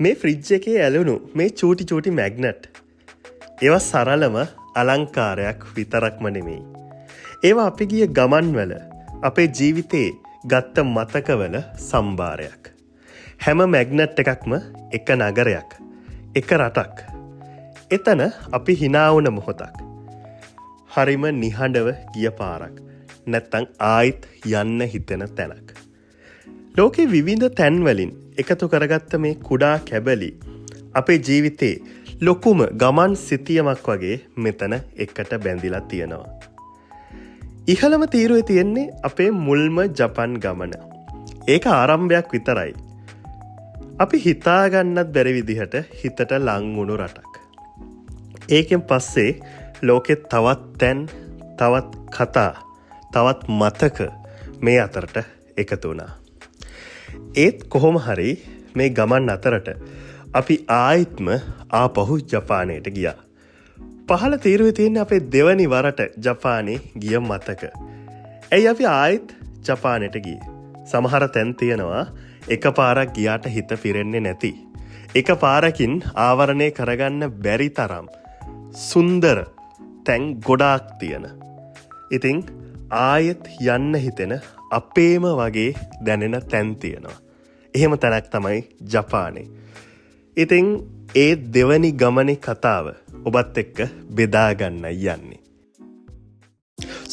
මේ ෆ්‍රිජ් එකේ ඇලුණු මේ චූටි චූටි මැග්නට්. ඒවා සරලම අලංකාරයක් විතරක්ම නෙමෙයි. ඒවා අපි ගිය ගමන්වල අපේ ජීවිතේ ගත්ත මතකවල සම්භාරයක්. හැම මැග්නට් එකක්ම එක නගරයක්, එක රටක්. එතන අපි හිනා වුණ මොහොතක්. හරිම නිහඬව ගිය පාරක්. නැත්තං ආයිත් යන්න හිතෙන තැනක්. ලෝකේ විවිධ තැන්වලින් එකතු කරගත්ත මේ කුඩා කැබලි අපේ ජීවිතේ ලොකුම ගමන් සිතියමක් වගේ මෙතන එකට බැඳිලා තියෙනවා. ඉහළම තීරුවේ තියෙන්නේ අපේ මුල්ම ජපන් ගමන. ඒක ආරම්භයක් විතරයි. අපි හිතාගන්නත් බැරි විදිහට හිතට ලං වුණු රටක්. ඒකෙන් පස්සේ ලෝකෙත් තවත් තැන්, තවත් කතා, තවත් මතක මේ අතරට එකතු වුණා. ඒත් කොහොම හරි මේ ගමන් අතරට අපි ආයිත්ම ආපහු ජපානයට ගියා. පහළ තීරුවේ තියෙන අපේ දෙවනි වරට ජපානේ ගිය මතක. ඇයි අපි ආයෙත් ජපානයට ගියේ? සමහර තැන් තියෙනවා එක පාරක් ගියාට හිත පිරෙන්නේ නැති. එක පාරකින් ආවරණය කරගන්න බැරි තරම් සුන්දර තැන් ගොඩාක් තියෙන. ඉතින් ආයෙත් යන්න හිතෙන අපේම වගේ දැනෙන තැන් තියෙනවා. එහෙම තැනක් තමයි ජපානේ. ඉතින් ඒ දෙවනි ගමනේ කතාව ඔබත් එක්ක බෙදා ගන්නයි යන්නේ.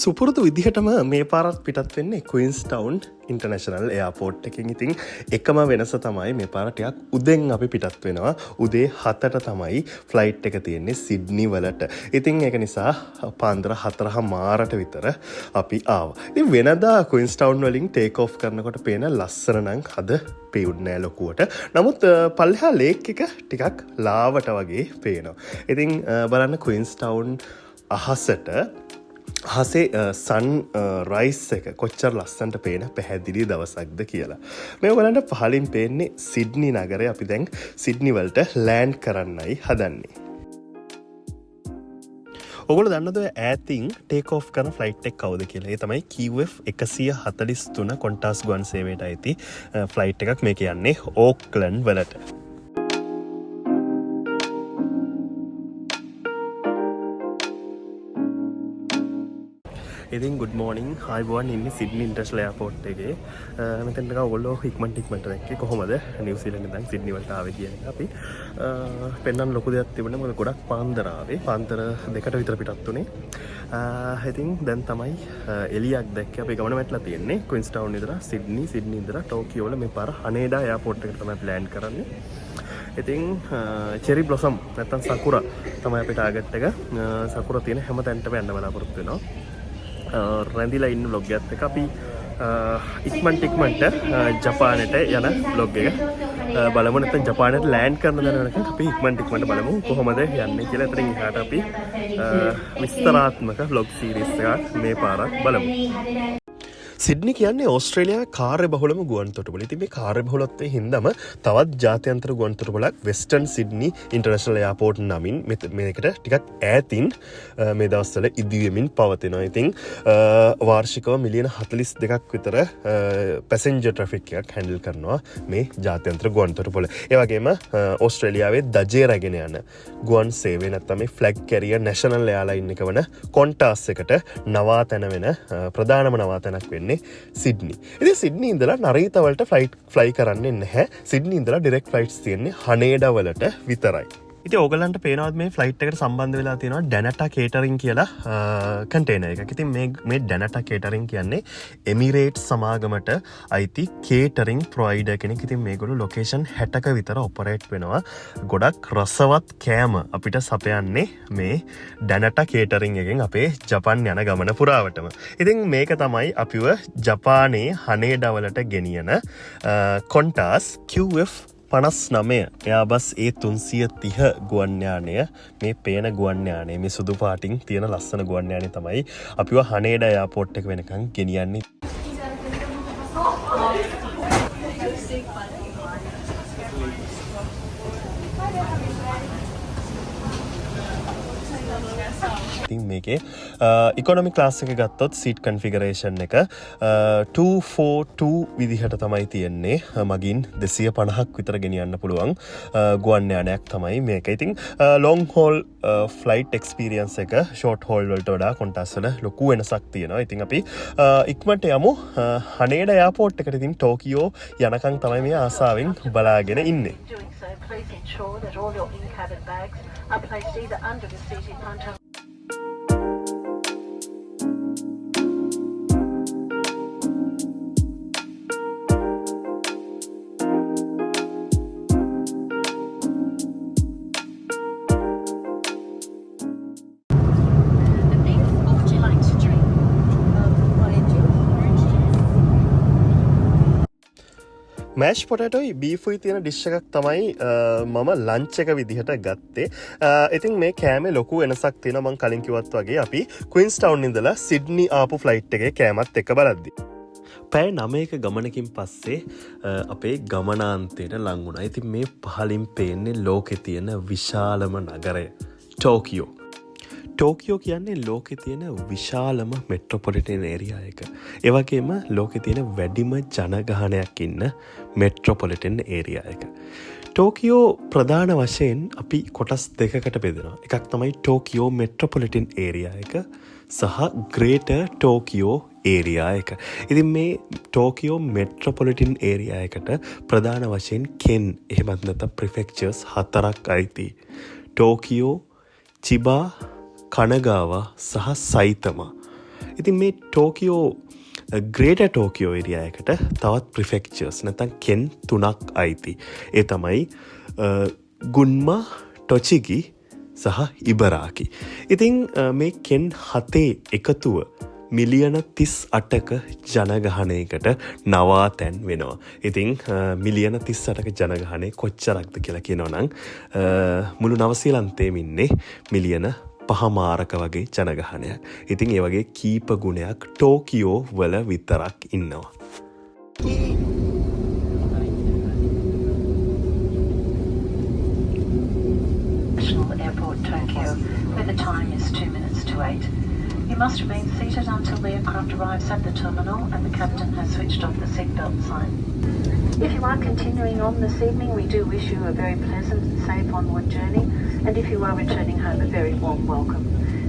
සුපුරුදු විදිහටම මේ පාරත් පිටත් වෙන්නේ ක්වීන්ස් ටවුන් ඉන්ටර්නැෂනල් එයාපෝට් එකෙන්. ඉතින් එකම වෙනස තමයි මේ පාර ටිකක් උදෙන් අපි පිටත් වෙනවා. උදේ 7ට තමයි ෆ්ලයිට් එක තියෙන්නේ සිඩ්නි වලට. ඉතින් ඒක නිසා පාන්දර 4:30ට විතර අපි ආවා. ඉතින් වෙනදා ක්වීන්ස් ටවුන් වලින් ටේක් ඔෆ් කරනකොට පේන ලස්සන නම් අද පේුන්නේ නෑ ලොකුවට. නමුත් පල්ලෙහා ලේක් එක ටිකක් ලාවට වගේ පේනවා. ඉතින් බලන්න ක්වීන්ස් ටවුන් අහසට අහසේ සන් රයිස් එක කොච්චර ලස්සනට පේන පැහැදිලි දවසක්ද කියලා. මේ ඔයගලන්ට පහලින් පේන්නේ සිඩ්නි නගරය. අපි දැන් සිඩ්නි වලට ලෑන්ඩ් කරන්නයි හදන්නේ. ඔගොල්ලෝ දන්නවද ඔය ඈතින් ටේක් ඔෆ් කරන ෆ්ලයිට් එක කවුද කියලා? ඒ තමයි QF 143 කොන්ටාස් ගුවන් සේවයට අයිති ෆ්ලයිට් එකක්. මේක යන්නේ ඕක්ලන්ඩ් වලට. ඉතින් ගුඩ් මෝර්නිං, ආයුබෝවන්. ඉන්නේ සිඩ්නි ඉන්ටර්නැෂනල් එයාපෝට් එකේ. මෙතන නිකන් ඔයගොල්ලෝ ඉක්මනට ඉක්මනට දැක්කේ කොහොමද නිව්සීලන්ත ඉඳන් සිඩ්නි වලට ආවේ කියන එක. අපි පෙන්වන්න ලොකු දෙයක් තිබුණේ, මොකද ගොඩක් පාන්දර ආවේ. පාන්දර 2ට විතර පිටත් වුණේ. ඉතින් දැන් තමයි එළියක් දැක්කේ. අපි ගමන වැටලා තියෙන්නේ ක්වීන්ස් ටවුන් ඉඳලා සිඩ්නි, සිඩ්නි ඉඳලා ටෝකියෝ වල මේ පාර හනේඩා එයාපෝට් එකට තමයි ප්ලෑන් කරන්නේ. ඉතින් චෙරි බ්ලොසම් නැත්තම් සකුරා තමයි අපේ ටාගට් එක. සකුරා තියෙන හැම තැනටම යන්න බලාපොරොත්තු වෙනවා. රැඳිලා ඉන්න බ්ලොග් එකත් එක්ක අපි ඉක්මනට ඉක්මනට ජපානයට යන බ්ලොග් එක බලමු. නැත්නම් ජපානයට ලෑන්ඩ් කරන දන වෙනකන් අපි ඉක්මනට ඉක්මනට බලමු කොහොමද යන්නේ කියලා. එතනින් එහාට අපි විස්තරාත්මක බ්ලොග් සීරීස් එකක් මේ පාරක් බලමු. සිඩ්නි කියන්නේ ඕස්ට්‍රේලියාවේ කාර්යබහුලම ගුවන් තොටුපළ. ඉතින් මේ කාර්යබහුලත්වයේ හින්දාම තවත් ජාත්‍යන්තර ගුවන් තොටුපළක් වෙස්ටර්න් සිඩ්නි ඉන්ටර්නැෂනල් එයාපෝට් නමින් මේකට ටිකක් ඈතින් මේ දවස්වල ඉදිවෙමින් පවතිනවා. ඉතින් වාර්ෂිකව මිලියන 42ක් විතර පැසෙන්ජර් ට්‍රැෆික් එකක් හැන්ඩල් කරනවා මේ ජාත්‍යන්තර ගුවන් තොටුපළ. ඒ වගේම ඕස්ට්‍රේලියාවේ දජය රැගෙන යන ගුවන් සේවය නැත්නම් මේ ෆ්ලැග් කැරියර් නැෂනල් එයාලයින් එක වන කොන්ටාස් එකට නවාතැන වෙන ප්‍රධානම නවාතැනක් වෙන්නේ සිඩ්නි. ඉතින් සිඩ්නි ඉඳලා නරීතා වලට ෆ්ලයි කරන්නේ නැහැ. සිඩ්නි ඉඳලා ඩිරෙක්ට් ෆ්ලයිට්ස් තියෙන්නේ හනේඩා වලට විතරයි. ඉතින් ඕගලන්ට පේනවද මේ ෆ්ලයිට් එකට සම්බන්ධ වෙලා තියෙනවා ඩැනටා කේටරින් කියලා කන්ටේනර් එකක්. ඉතින් මේ ඩැනටා කේටරින් කියන්නේ එමිරේට්ස් සමාගමට අයිති කේටරින් ප්‍රොවයිඩර් කෙනෙක්. ඉතින් මේගොල්ලෝ ලොකේෂන් 60ක විතර ඔපරේට් වෙනවා. ගොඩක් රසවත් කෑම අපිට සපයන්නේ මේ ඩැනටා කේටරින් එකෙන් අපේ ජපන් යන ගමන පුරාවටම. ඉතින් මේක තමයි අපිව ජපානයේ හනේඩා වලට ගෙනියන කොන්ටාස් QF 59 එයාබස් ඒ 330 ගුවන් යානය. මේ පේන ගුවන් යානය, මේ සුදු පාටින් තියෙන ලස්සන ගුවන් යානය තමයි අපිව හනේඩා එයාපෝට් එක වෙනකන් ගෙනියන්නේ. ඉතින් මේකේ ඉකොනොමි ක්ලාස් එක ගත්තොත් සීට් කන්ෆිගරේෂන් එක 242 විදිහට තමයි තියෙන්නේ. මගින් 250ක් විතර ගෙනියන්න පුළුවන් ගුවන් යානයක් තමයි මේක. ඉතින් ලොං හෝල් ෆ්ලයිට් එක්ස්පීරියන්ස් එක ෂෝට් හෝල් වලට වඩා කොන්ටස් වල ලොකු වෙනසක් තියෙනවා. ඉතින් අපි ඉක්මනට යමු හනේඩා එයාපෝට් එකට. ඉතින් ටෝකියෝ යනකම් තමයි මේ ආසාවෙන් බලාගෙන ඉන්නේ. Doing so, please ensure that all your in-cabin bags are placed either under the seat in front of The beef, what would you like to drink? Orange juice. Orange juice. Mass පොටටොයි බීෆුයි තියෙන dish එකක් තමයි මම lunch එක විදිහට ගත්තේ. ඉතින් මේ කෑමේ ලොකු වෙනසක් තියෙනවා මං කලින් කිව්වත් වගේ අපි ක්වීන්ස් ටවුන් ඉඳලා සිඩ්නි ආපු ෆ්ලයිට් එකේ කෑමත් එක්ක බලද්දි. පැය 9ක ගමනකින් පස්සේ අපේ ගමනාන්තයට ලං වුණා. ඉතින් මේ පහලින් පේන්නේ ලෝකේ තියෙන විශාලම නගරය ටෝකියෝ. ටෝකියෝ කියන්නේ ලෝකෙ තියෙන විශාලම මෙට්‍රොපොලිටන් ඒරියා එක. ඒ වගේම ලෝකෙ තියෙන වැඩිම ජනගහනයක් ඉන්න මෙට්‍රොපොලිටන් ඒරියා එක. ටෝකියෝ ප්‍රධාන වශයෙන් අපි කොටස් දෙකකට බෙදෙනවා. එකක් තමයි ටෝකියෝ මෙට්‍රොපොලිටන් ඒරියා එක සහ ග්‍රේටර් ටෝකියෝ ඒරියා එක. ඉතින් මේ ටෝකියෝ මෙට්‍රොපොලිටන් ඒරියා එකට ප්‍රධාන වශයෙන් කෙන් එහෙමත් නැත්නම් ප්‍රිෆෙක්චර්ස් හතරක් අයිති. ටෝකියෝ, චිබා, කනගාවා සහ සයිතමා. ඉතින් මේ ටෝකියෝ ග්‍රේටර් ටෝකියෝ ඒරියා එකට තවත් ප්‍රිෆෙක්චර්ස් නැත්නම් කෙන් තුනක් අයිති. ඒ තමයි ගුන්මා, ටොචිගි සහ ඉබරාකි. ඉතින් මේ කෙන් හතේ එකතුව මිලියන 38ක ජනගහනයකට නවාතැන් වෙනවා. ඉතින් මිලියන 38ක ජනගහනය කොච්චරක්ද කියලා කියනවා නම් මුළු නවසීලන්තේම ඉන්නේ මිලියන පහමාරක වගේ ජනගහනයක්. ඉතින් ඒ වගේ කීප ගුණයක් ටෝකියෝ වල විතරක් ඉන්නවා. National Airport, Tokyo, where the time is 7:58. You must remain seated until the aircraft arrives at the terminal and the captain has switched off the seatbelt sign. If you are continuing on this evening, we do wish you a very pleasant and safe onward journey, and if you are returning home, a very warm welcome.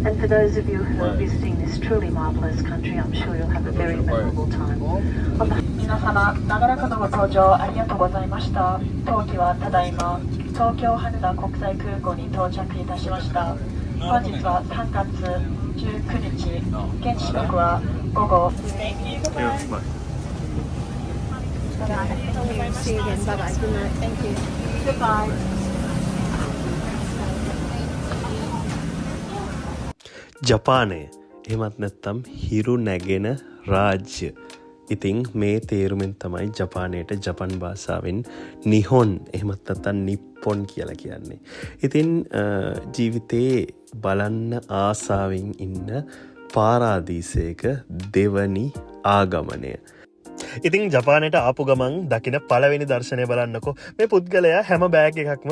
And for those of you who are visiting this truly marvellous country, I'm sure you'll have a very memorable time. On behalf 皆様、長らくのご搭乗ありがとうございました。当機はただいま東京羽田国際空港に到着いたしました。本日は3月19日、現地時刻は午後 See you again. Bye bye. Good night. Thank you. Goodbye. ජපානය එහෙමත් නැත්නම් හිරු නැගෙන රාජ්‍ය. ඉතින් මේ තේරුමෙන් තමයි ජපානයට ජපන් භාෂාවෙන් නිහොන් එහෙමත් නැත්නම් නිප්පොන් කියලා කියන්නේ. ඉතින් ජීවිතේ බලන්න ආසාවෙන් ඉන්න පාරාදීසයක දෙවනි ආගමනය. ඉතින් ජපානයට ආපු ගමන් දකින පළවෙනි දර්ශනය බලන්නකෝ. මේ පුද්ගලයා හැම බෑග් එකක්ම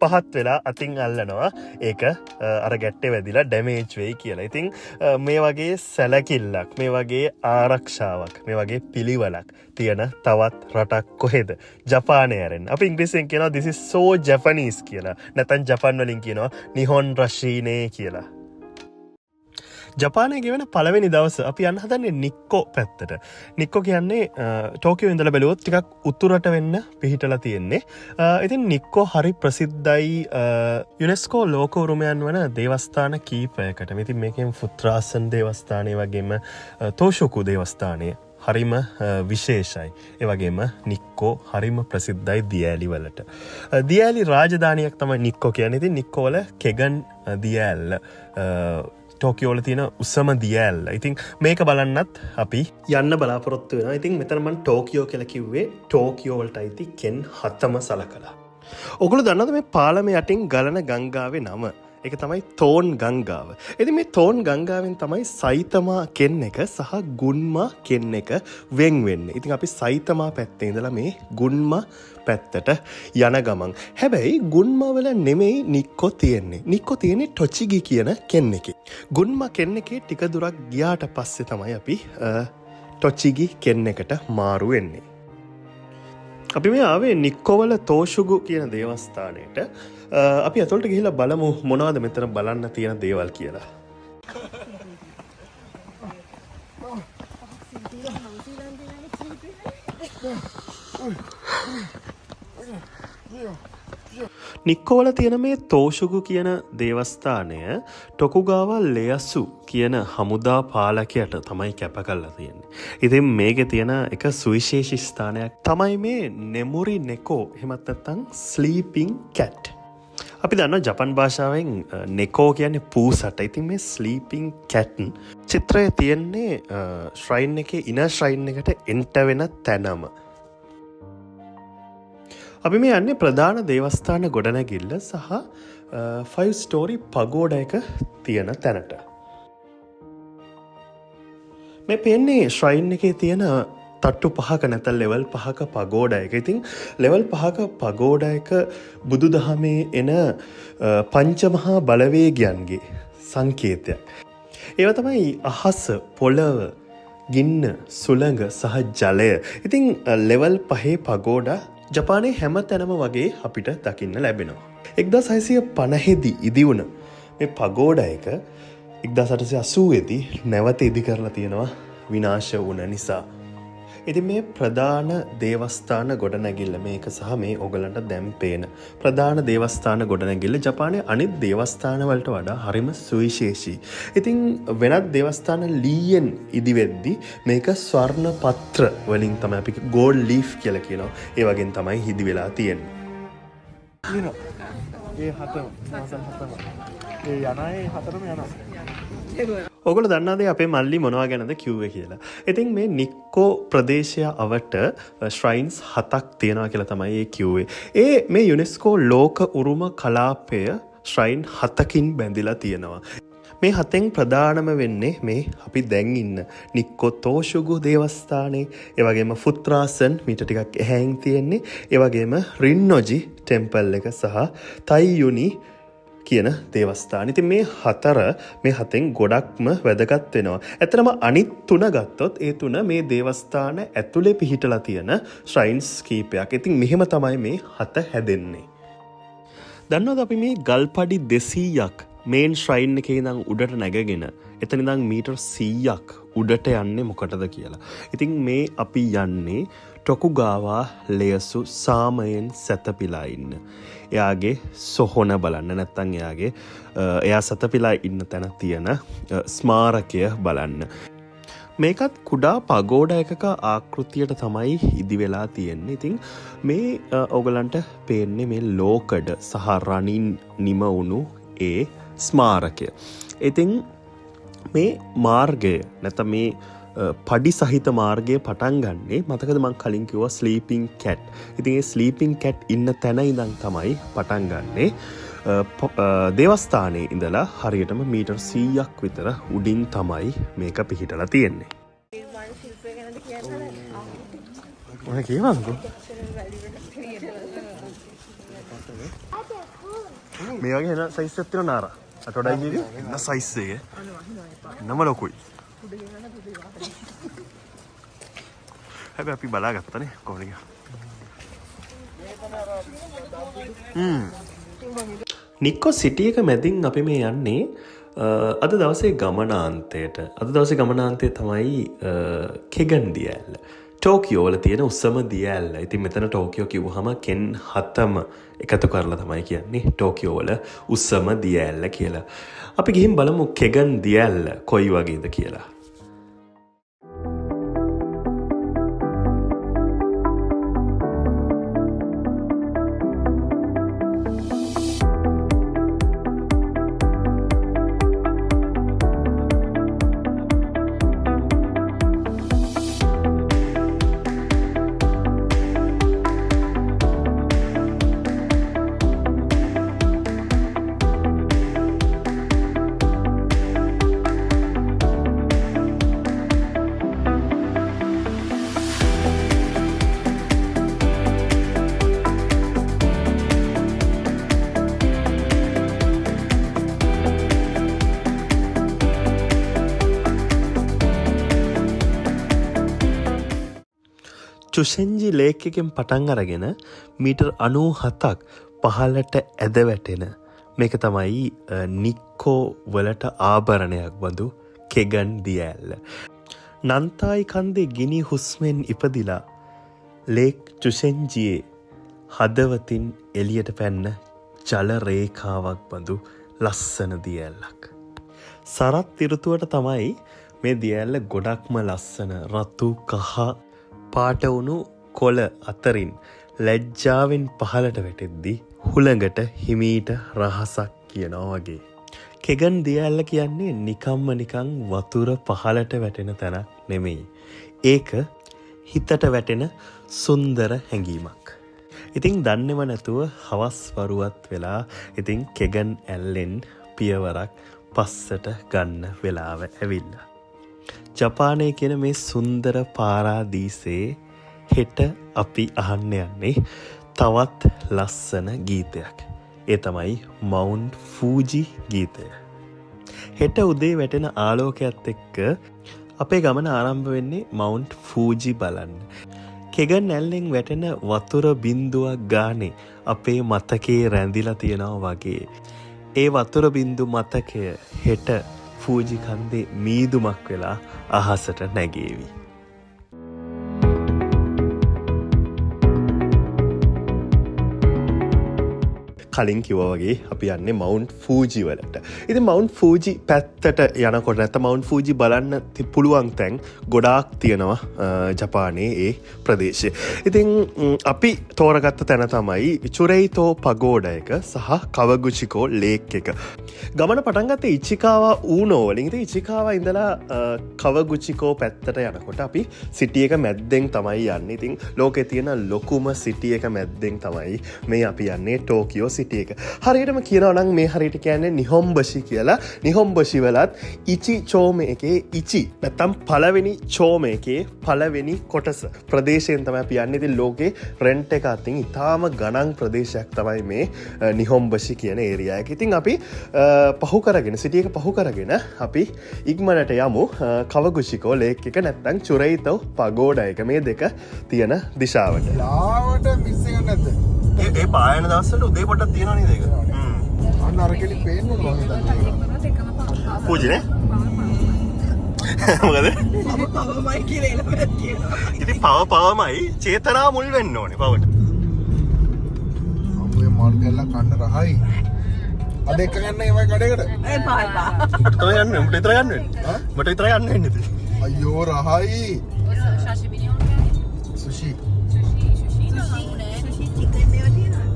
පහත් වෙලා අතින් අල්ලනවා. ඒක අර ගැට්ටේ වැදිලා ඩැමේජ් වෙයි කියලා. ඉතින් මේ වගේ සැලකිල්ලක්, මේ වගේ ආරක්ෂාවක්, මේ වගේ පිළිවෙලක් තියෙන තවත් රටක් කොහෙද? ජපානය ඇරෙන්න. අපි ඉංග්‍රීසියෙන් කියනවා this is so Japanese කියලා. නැත්නම් ජපන් වලින් කියනවා නිහොන් රෂීනේ කියලා. ජපානය ගෙවන පළවෙනි දවස අපි යන්න හදන්නේ නික්කෝ පැත්තට. නික්කෝ කියන්නේ ටෝකියෝ ඉඳලා බැලුවොත් ටිකක් උතුරට වෙන්න පිහිටලා තියෙන්නේ. ඉතින් නික්කෝ හරි ප්‍රසිද්ධයි යුනෙස්කෝ ලෝක උරුමයන් වන දේවස්ථාන කීපයකට. ඉතින් මේකෙන් ෆුත්‍රාසන් දේවස්ථානය වගේම තෝෂොකු දේවස්ථානය හරිම විශේෂයි. ඒ වගේම නික්කෝ හරිම ප්‍රසිද්ධයි දියඇලි වලට. දියඇලි රාජධානියක් තමයි නික්කෝ කියන්නේ. ඉතින් නික්කෝ වල කෙගන් දියඇල්ල ටෝකියෝ වල තියෙන උසම දියඇල්ල. ඉතින් මේක බලන්නත් අපි යන්න බලාපොරොත්තු වෙනවා. ඉතින් මෙතන මං ටෝකියෝ කියලා කිව්වේ ටෝකියෝ වලට අයිති කෙන් හතම සලකලා. ඔගොල්ලෝ දන්නවද මේ පාලම යටින් ගලන ගංගාවේ නම? ඒක තමයි තෝන් ගංගාව. ඉතින් මේ තෝන් ගංගාවෙන් තමයි සයිතමා කෙන් එක සහ ගුන්මා කෙන් එක වෙන් වෙන්නේ. ඉතින් අපි සයිතමා පැත්තේ ඉඳලා මේ ගුන්මා පැත්තට යන ගමන්. හැබැයි ගුන්මා වල නෙමෙයි නික්කෝ තියෙන්නේ. නික්කෝ තියෙන්නේ ටොචිගි කියන කෙන් එකේ. ගුන්මා කෙන් එකේ ටික දුරක් ගියාට පස්සේ තමයි අපි ටොචිගි කෙන් එකට මාරු වෙන්නේ. අපි මේ ආවේ නික්කෝවල තෝෂුගු කියන දේවස්ථානයට. අපි ඇතුළට ගිහිල්ලා බලමු මොනවද මෙතන බලන්න තියෙන දේවල් කියලා. නික්කෝවල තියෙන මේ තෝෂුගු කියන දේවස්ථානය ටොකුගාවා ලෙයසු කියන හමුදා පාලකයාට තමයි කැප කරලා තියෙන්නේ. ඉතින් මේකේ තියෙන එක සුවිශේෂී ස්ථානයක් තමයි මේ නෙමුරි නෙකෝ එහෙමත් නැත්නම් ස්ලීපින් කැට්. අපි දන්නවා ජපන් භාෂාවෙන් නෙකෝ කියන්නේ පූසට. ඉතින් මේ ස්ලීපින් කැට් චිත්‍රය තියෙන්නේ ශ්‍රයින් එකේ ඉනර් ශ්‍රයින් එකට එන්ටර් වෙන තැනම. අපි මේ යන්නේ ප්‍රධාන දේවස්ථාන ගොඩනැගිල්ල සහ 5 ස්ටෝරි පගෝඩා එක තියෙන තැනට. මේ පේන්නේ ශ්‍රයින් එකේ තියෙන තට්ටු පහක නැත්නම් ලෙවල් පහක පගෝඩා එක. ඉතින් ලෙවල් පහක පගෝඩා එක බුදුදහමේ එන පංචමහා බලවේගයන්ගේ සංකේතයක්. ඒවා තමයි අහස, පොළව, ගින්න, සුළඟ සහ ජලය. ඉතින් ලෙවල් පහේ පගෝඩා ජපානයේ හැම තැනම වගේ අපිට දකින්න ලැබෙනවා. 1650 දී ඉදි වුණ මේ පගෝඩා එක 1880 දී නැවත ඉදි කරලා තියෙනවා විනාශ වුණ නිසා. ඉතින් මේ ප්‍රධාන දේවස්ථාන ගොඩනැගිල්ල මේක සහ මේ ඔයගලන්ට දැන් පේන ප්‍රධාන දේවස්ථාන ගොඩනැගිල්ල ජපානයේ අනිත් දේවස්ථාන වලට වඩා හරිම සුවිශේෂී. ඉතින් වෙනත් දේවස්ථාන ලීයෙන් ඉදි වෙද්දි මේක ස්වර්ණ පත්‍ර වලින් තමයි අපි ගෝල්ඩ් ලීෆ් කියලා කියනවා. ඒ වගේන් තමයි ඉදි වෙලා තියෙන්නේ. ඒ හතම, මාසල් හතම. ඒ යන අය හතරම යනවා. ඔගොල්ලෝ දන්නාද අපේ මල්ලි මොනවා ගැනද කිව්වේ කියලා. ඉතින් මේ නික්කෝ ප්‍රදේශය අවට ශ්‍රයින්ස් 7ක් තියෙනවා කියලා තමයි ඒ කිව්වේ. ඒ මේ යුනෙස්කෝ ලෝක උරුම කලාපය ශ්‍රයින් 7කින් බැඳිලා තියෙනවා. මේ 7න් ප්‍රධානම වෙන්නේ මේ අපි දැන් ඉන්න නික්කෝ තෝෂුගු දේවස්ථානේ, ඒ වගේම ෆුත්‍රාසන් මීට ටිකක් එහායින් තියෙන්නේ, ඒ වගේම රින්නොජි ටෙම්පල් එක සහ තයියුනි කියන දේවස්ථාන. ඉතින් මේ හතර මේ හතෙන් ගොඩක්ම වැදගත් වෙනවා. ඇත්තටම අනිත් තුන ගත්තොත් ඒ තුන මේ දේවස්ථාන ඇතුලේ පිහිටලා තියෙන ශ්‍රයින්ස් කීපයක්. ඉතින් මෙහෙම තමයි මේ හත හැදෙන්නේ. දන්නවද අපි මේ ගල්පඩි 200ක් මේන් ශ්‍රයින් එකේ ඉඳන් උඩට නැගගෙන එතන ඉඳන් මීටර් 100ක් උඩට යන්නේ මොකටද කියලා. ඉතින් මේ අපි යන්නේ ටොකුගාවා ලෙයසු සාමයෙන් සැතපීලා ඉන්න. එයාගේ සොහොන බලන්න, නැත්නම් එයා සැතපීලා ඉන්න තැන තියෙන ස්මාරකය බලන්න. මේකත් කුඩා පගෝඩා එකක ආකෘතියට තමයි ඉදි වෙලා තියෙන්නේ. ඉතින් මේ ඔයගලන්ට පේන්නේ මේ ලෝකඩ සහ රණින් නිම වුණු ඒ ස්මාරකය. ඉතින් මේ මාර්ගය නැත්නම් මේ පඩි සහිත මාර්ගය පටන් ගන්නේ මතකද මං කලින් කිව්වා ස්ලීපින් කැට්. ඉතින් ඒ ස්ලීපින් කැට් ඉන්න තැන ඉඳන් තමයි පටන් ගන්නේ. දේවස්ථානයේ ඉඳලා හරියටම මීටර් 100ක් විතර උඩින් තමයි මේක පිහිටලා තියෙන්නේ. ඔය කියවන්කෝ. මේ වගේ එන සයිස් එකක් තියෙනවා නාරා. අට වඩා ඉන්නේ එන සයිස් එක. නම ලොකුයි. හැබැයි අපි බලාගත්තනේ කොහොමද කියලා. නික්කෝ සිටි එක මැදින් අපි මේ යන්නේ අද දවසේ ගමනාන්තයට. අද දවසේ ගමනාන්තය තමයි කෙගන් දියැල්ල. ටෝකියෝ වල තියෙන උස්සම දියැල්ල. ඉතින් මෙතන ටෝකියෝ කිව්වහම කෙන් හතම එකතු කරලා තමයි කියන්නේ ටෝකියෝ වල උස්සම දියැල්ල කියලා. අපි ගිහින් බලමු කෙගන් දියැල්ල කොයි වගේද කියලා. චුෂෙන්ජි ලේක් එකෙන් පටන් අරගෙන මීටර් 97ක් පහළට ඇද වැටෙන මේක තමයි නික්කෝ වලට ආභරණයක් බඳු කෙගන් දිය ඇල්ල. නන්තායි කන්දේ ගිනි හුස්මෙන් ඉපදිලා ලේක් චුෂෙන්ජියේ හදවතින් එළියට පැන්න ජල රේඛාවක් බඳු ලස්සන දිය ඇල්ලක්. සරත් ඍතුවට තමයි මේ දිය ඇල්ල ගොඩක්ම ලස්සන රතු කහ පාට වුණු කොළ අතරින් ලැජ්ජාවෙන් පහළට වැටෙද්දි හුළඟට හිමීට රහසක් කියනවා වගේ. කෙගන් දිය ඇල්ල කියන්නේ නිකම්ම නිකං වතුර පහළට වැටෙන තැනක් නෙමෙයි. ඒක හිතට වැටෙන සුන්දර හැඟීමක්. ඉතින් දන්නේම නැතුව හවස් වරුවත් වෙලා ඉතින් කෙගන් ඇල්ලෙන් පියවරක් පස්සට ගන්න වෙලාව ඇවිල්ලා. ජපානය කියන මේ සුන්දර පාරාදීසයේ හෙට අපි අහන්න යන්නේ තවත් ලස්සන ගීතයක්. ඒ තමයි මවුන්ට් ෆූජි ගීතය. හෙට උදේ වැටෙන ආලෝකයත් එක්ක අපේ ගමන ආරම්භ වෙන්නේ මවුන්ට් ෆූජි බලන්න. කෙගන් ඇල්ලෙන් වැටෙන වතුර බින්දුවක් ගානේ අපේ මතකේ රැඳිලා තියෙනවා වගේ. ඒ වතුර බින්දු මතකය හෙට ෆූජි කන්දේ මීදුමක් වෙලා අහසට නැගේවි. කලින් කිව්වා වගේ අපි යන්නේ මවුන්ට් ෆූජි වලට. ඉතින් මවුන්ට් ෆූජි පැත්තට යනකොට නැත්නම් මවුන්ට් ෆූජි බලන්න පුළුවන් තැන් ගොඩාක් තියෙනවා ජපානයේ ඒ ප්‍රදේශයේ. ඉතින් අපි තෝරගත්ත තැන තමයි චුරෙයිතෝ පගෝඩා එක සහ කවගුචිකෝ ලේක් එක. ගමන පටන් ගත්තේ ඉචිකාවා ඌනෝ වලින්. ඉතින් ඉචිකාවා ඉඳලා කවගුචිකෝ පැත්තට යනකොට අපි සිටි එක මැද්දෙන් තමයි යන්නේ. ඉතින් ලෝකේ තියෙන ලොකුම සිටි එක මැද්දෙන් තමයි මේ අපි යන්නේ ටෝකියෝ සිටි එක. හරියටම කියනවා නම් මේ හරියට කියන්නේ නිහොම්බෂි කියලා. නිහොම්බෂි වලත් ඉචි චෝම එකේ ඉචි නැත්තම් පළවෙනි චෝම එකේ පළවෙනි කොටස ප්‍රදේශයෙන් තමයි අපි යන්නේ. ඉතින් ලෝකේ රෙන්ට් එක අතින් ඉතාම ගණන් ප්‍රදේශයක් තමයි මේ නිහොම්බෂි කියන ඒරියා එක. ඉතින් අපි පහු කරගෙන සිටි එක පහු කරගෙන අපි ඉක්මනට යමු කවගුචිකෝ ලේක් එක නැත්තම් චුරෙයිතෝ පගෝඩා එක මේ දෙක තියෙන දිශාවට. ලාවට මිස් එක නැද්ද? ඒ පායන දවස්වල උදේ පොඩ්ඩක් තියෙනවා නේද ඒක? අන්න අර කෙලි පේන්න ඕන මං හිතන්නේ. පූජි නේ? මොකද? පවමයි කියලා එළවෙත් කියනවා. ඉතින් පව පවමයි චේතනාව මුල් වෙන්න ඕනේ පවට. අම්මේ මාළු කැල්ලක් කන්න රහයි. අද එක්ක ගන්න ඒවයි කඩේකට. එපා එපා. උඹට තමයි යන්නේ. උඹට විතරයි යන්න වෙන්නේ. උඹට විතරයි යන්න වෙන්නේ ඉතින්. අයියෝ රහයි. සුෂි. සුෂි චිකන් ඒවා තියෙනවා.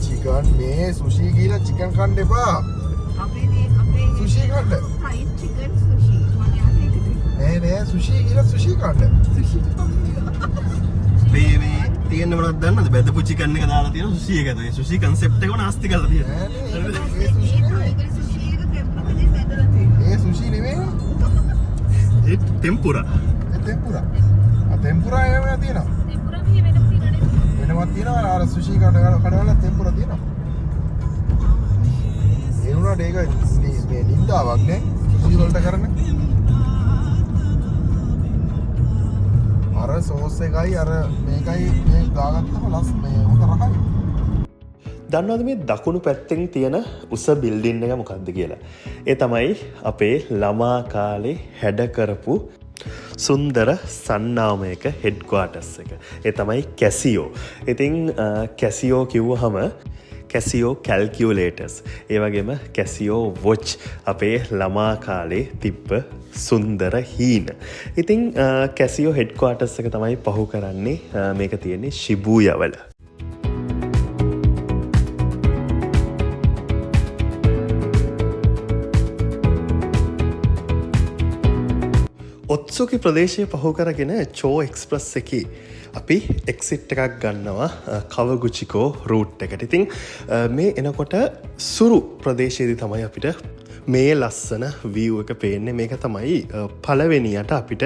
චිකන් මේ සුෂි කියලා චිකන් කන්න එපා. අපේ මේ අපේ සුෂි කන්න. Fried chicken sushi. මගේ ආසයි ඒකට. නෑ නෑ සුෂි කියලා සුෂි කන්න. සුෂි. මේ මේ තියෙන මොනවද දන්නවද? බැදපු චිකන් එක දාලා තියෙන සුෂි එක. ඒ සුෂි කන්සෙප්ට් එකම නාස්ති කරලා තියෙනවා. නෑ නෑ ඒ සුෂි නෙමෙයි. ඒ සුෂි එක පෙප්පකදී බැදලා තියෙනවා. ඒ සුෂි නෙමෙයි. ඒ ටෙම්පුරා. ඒ ටෙම්පුරා. ආ ටෙම්පුරා එහෙම තියෙනවා. ටෙම්පුරා මෙහෙ වෙනම තියෙනවා නේද? වෙනමක් තියෙනවා අර සුෂි කඩවල ටෙම්පුරා තියෙනවා. ඒ වුණාට ඒක මේ නින්දාවක් නේ සුෂි වලට කරන. අර සෝස් එකයි අර මේකයි මේ දාගත්තම ලස් මේ හොඳ රහයි. දන්නවද මේ දකුණු පැත්තෙන් තියෙන උස බිල්ඩින් එක මොකද්ද කියලා? ඒ තමයි අපේ ළමා කාලේ හැඩ කරපු සුන්දර සන්නාමයක හෙඩ්ක්වාටර්ස් එක. ඒ තමයි කැසියෝ. ඉතින් කැසියෝ කිව්වහම කැසියෝ කැල්කියුලේටර්ස්, ඒ වගේම කැසියෝ වොච් අපේ ළමා කාලේ තිබ්බ සුන්දර හීන. ඉතින් කැසියෝ හෙඩ්ක්වාටර්ස් එක තමයි පහු කරන්නේ. මේක තියෙන්නේ ශිබූයවල. ඔත්සුකි ප්‍රදේශය පහු කරගෙන චෝ එක්ස්ප්‍රස් එකේ අපි එක්සිට් එකක් ගන්නවා කවගුචිකෝ රූට් එකට. ඉතින් මේ එනකොට සුරු ප්‍රදේශයේදී තමයි අපිට මේ ලස්සන වීව් එක පේන්නේ. මේක තමයි පළවෙනියට අපිට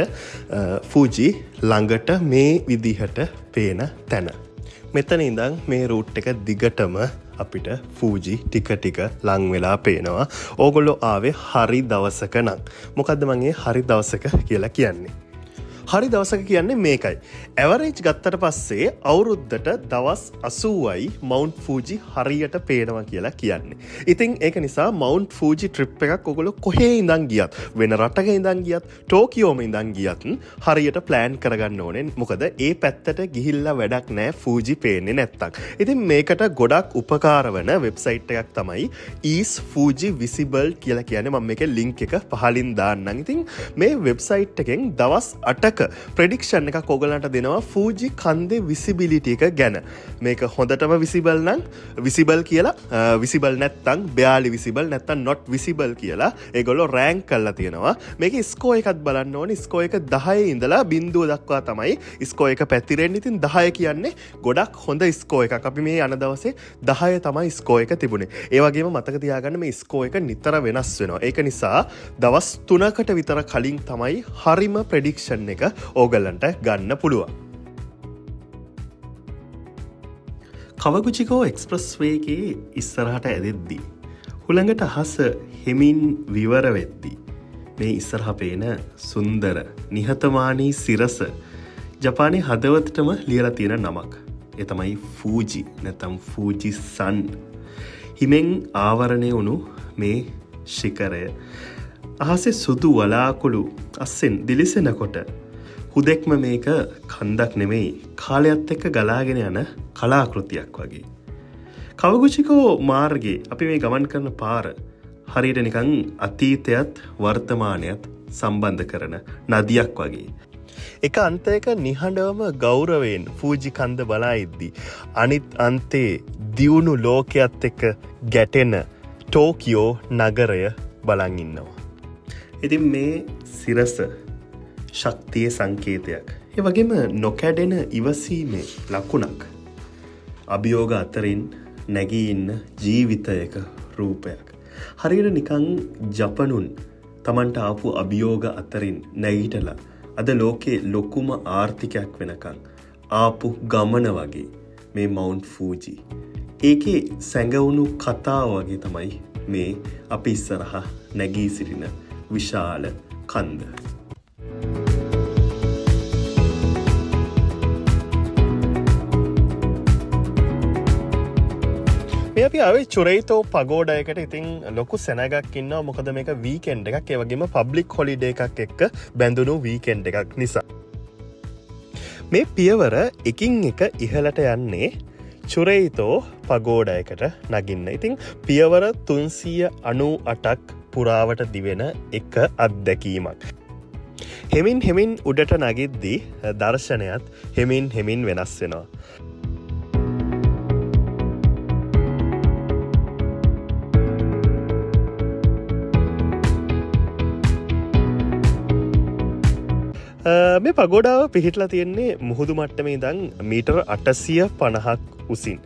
ෆූජි ළඟට මේ විදිහට පේන තැන. මෙතන ඉඳන් මේ රූට් එක දිගටම අපිට ෆූජි ටික ටික ලං වෙලා පේනවා. ඕගොල්ලෝ ආවේ හරි දවසක නම්. මොකද්ද මං ඒ හරි දවසක කියලා කියන්නේ? හරි දවසක කියන්නේ මේකයි. ඇවරේජ් ගත්තට පස්සේ අවුරුද්දට දවස් 80යි මවුන්ට් ෆූජි හරියට පේනවා කියලා කියන්නේ. ඉතින් ඒක නිසා මවුන්ට් ෆූජි ට්‍රිප් එකක් ඔයගොල්ලෝ කොහේ ඉඳන් ගියත්, වෙන රටක ඉඳන් ගියත්, ටෝකියෝම ඉඳන් ගියත් හරියට ප්ලෑන් කරගන්න ඕනේ. මොකද ඒ පැත්තට ගිහිල්ලා වැඩක් නෑ ෆූජි පේන්නේ නැත්තම්. ඉතින් මේකට ගොඩක් උපකාර වන වෙබ්සයිට් එකක් තමයි Is Fuji Visible කියලා කියන්නේ. මම මේකේ ලින්ක් එක පහලින් දාන්නම්. ඉතින් මේ වෙබ්සයිට් එකෙන් දවස් 8ක ප්‍රෙඩික්ෂන් එකක් ඔයගලන්ට දෙනවා ෆූජි කන්දේ විසිබිලිටි එක ගැන. මේක හොඳටම විසිබල් නම් විසිබල් කියලා, විසිබල් නැත්තම් බෙයාලි විසිබල් නැත්තම් not visible කියලා ඒගොල්ලෝ රෑන්ක් කරලා තියෙනවා. මේකේ ස්කෝර් එකත් බලන්න ඕනේ. ස්කෝර් එක 10 ඉඳලා බිංදුව දක්වා තමයි ස්කෝර් එක පැතිරෙන්නේ. ඉතින් 10 කියන්නේ ගොඩක් හොඳ ස්කෝර් එකක්. අපි මේ යන දවසේ 10 තමයි ස්කෝර් එක තිබුණේ. ඒ වගේම මතක තියාගන්න මේ ස්කෝර් එක නිතර වෙනස් වෙනවා. ඒක නිසා දවස් 3කට විතර කලින් තමයි හරිම ප්‍රෙඩික්ෂන් එක ඕගලන්ට ගන්න පුළුවන්. කවගුචිකෝ එක්ස්ප්‍රස් වේ එකේ ඉස්සරහට ඇදෙද්දී හුළඟට අහස හෙමින් විවර වෙද්දී මේ ඉස්සරහ පේන සුන්දර නිහතමානී සිරස ජපානයේ හදවතටම ලියලා තියෙන නමක්. ඒ තමයි ෆූජි නැත්නම් ෆූජි සන්. හිමෙන් ආවරණය වුණු මේ ශිඛරය අහසේ සුදු වලාකුළු අස්සෙන් දිලිසෙනකොට හුදෙක්ම මේක කන්දක් නෙමෙයි, කාලයත් එක්ක ගලාගෙන යන කලාකෘතියක් වගේ. කවගුචිකෝ මාර්ගයේ අපි මේ ගමන් කරන පාර හරියට නිකන් අතීතයත් වර්තමානයත් සම්බන්ධ කරන නදියක් වගේ. එක අන්තයක නිහඬවම ගෞරවයෙන් ෆූජි කන්ද බලා ඉද්දි අනිත් අන්තේ දියුණු ලෝකයත් එක්ක ගැටෙන ටෝකියෝ නගරය බලන් ඉන්නවා. ඉතින් මේ සිරස ශක්තියේ සංකේතයක්. ඒ වගේම නොකැඩෙන ඉවසීමේ ලකුණක්. අභියෝග අතරින් නැගී ඉන්න ජීවිතයක රූපයක්. හරියට නිකන් ජපනුන් තමන්ට ආපු අභියෝග අතරින් නැගිටලා අද ලෝකේ ලොකුම ආර්ථිකයක් වෙනකන් ආපු ගමන වගේ මේ මවුන්ට් ෆූජි. ඒකේ සැඟවුණු කතාව වගේ තමයි මේ අපි ඉස්සරහා නැගී සිටින විශාල කන්ද. මේ අපි ආවේ චුරේතෝ පගෝඩා එකට. ඉතින් ලොකු සෙනගක් ඉන්නවා, මොකද මේක වීකෙන්ඩ් එකක්, ඒ වගේම පබ්ලික් හොලිඩේ එකක් එක්ක බැඳුණු වීකෙන්ඩ් එකක් නිසා. මේ පියවර එකින් එක ඉහළට යන්නේ චුරේතෝ පගෝඩා එකට නගින්න. ඉතින් පියවර 398ක් පුරාවට දිවෙන එක අත්දැකීමක්. හෙමින් හෙමින් උඩට නගිද්දී දර්ශනයත් හෙමින් හෙමින් වෙනස් වෙනවා. මේ පගෝඩාව පිහිටලා තියෙන්නේ මුහුදු මට්ටමේ ඉඳන් මීටර 850ක් උසින්.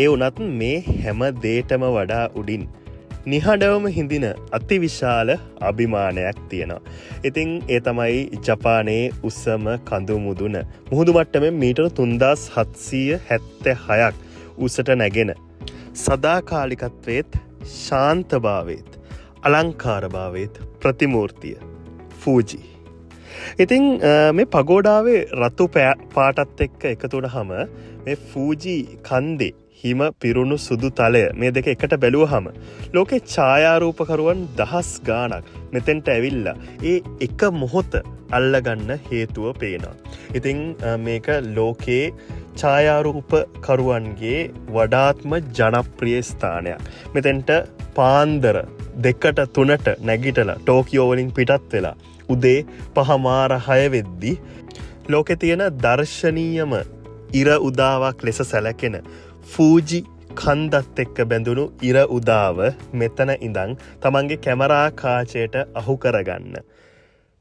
ඒ වුණත් මේ හැම දේටම වඩා උඩින් නිහඬවම හිඳින අතිවිශාල අභිමානයක් තියෙනවා. ඉතින් ඒ තමයි ජපානයේ උසම කඳු මුදුන. මුහුදු මට්ටමෙන් මීටර 3776ක් උසට නැගෙන සදාකාලිකත්වයේත් ශාන්තභාවයේත් අලංකාරභාවයේත් ප්‍රතිමූර්තිය ෆූජි. ඉතින් මේ පගෝඩාවේ රතු පාටත් එක්ක එකතු වුණාම මේ ෆූජි කන්දේ හිම පිරුණු සුදු තලය මේ දෙක එකට බැලුවහම ලෝකේ ඡායාරූපකරුවන් දහස් ගාණක් මෙතෙන්ට ඇවිල්ලා ඒ එක මොහොත අල්ලගන්න හේතුව පේනවා. ඉතින් මේක ලෝකේ ඡායාරූපකරුවන්ගේ වඩාත්ම ජනප්‍රිය ස්ථානයක්. මෙතෙන්ට පාන්දර 2ට 3ට නැගිටලා ටෝකියෝ වලින් පිටත් වෙලා උදේ 5:30 වෙද්දි ලෝකේ තියෙන දර්ශනීයම ඉර උදාවක් ලෙස සැලකෙන ෆූජි කන්දත් එක්ක බැඳුණු ඉර උදාව මෙතන ඉඳන් තමන්ගේ කැමරා කාචයට අහු කරගන්න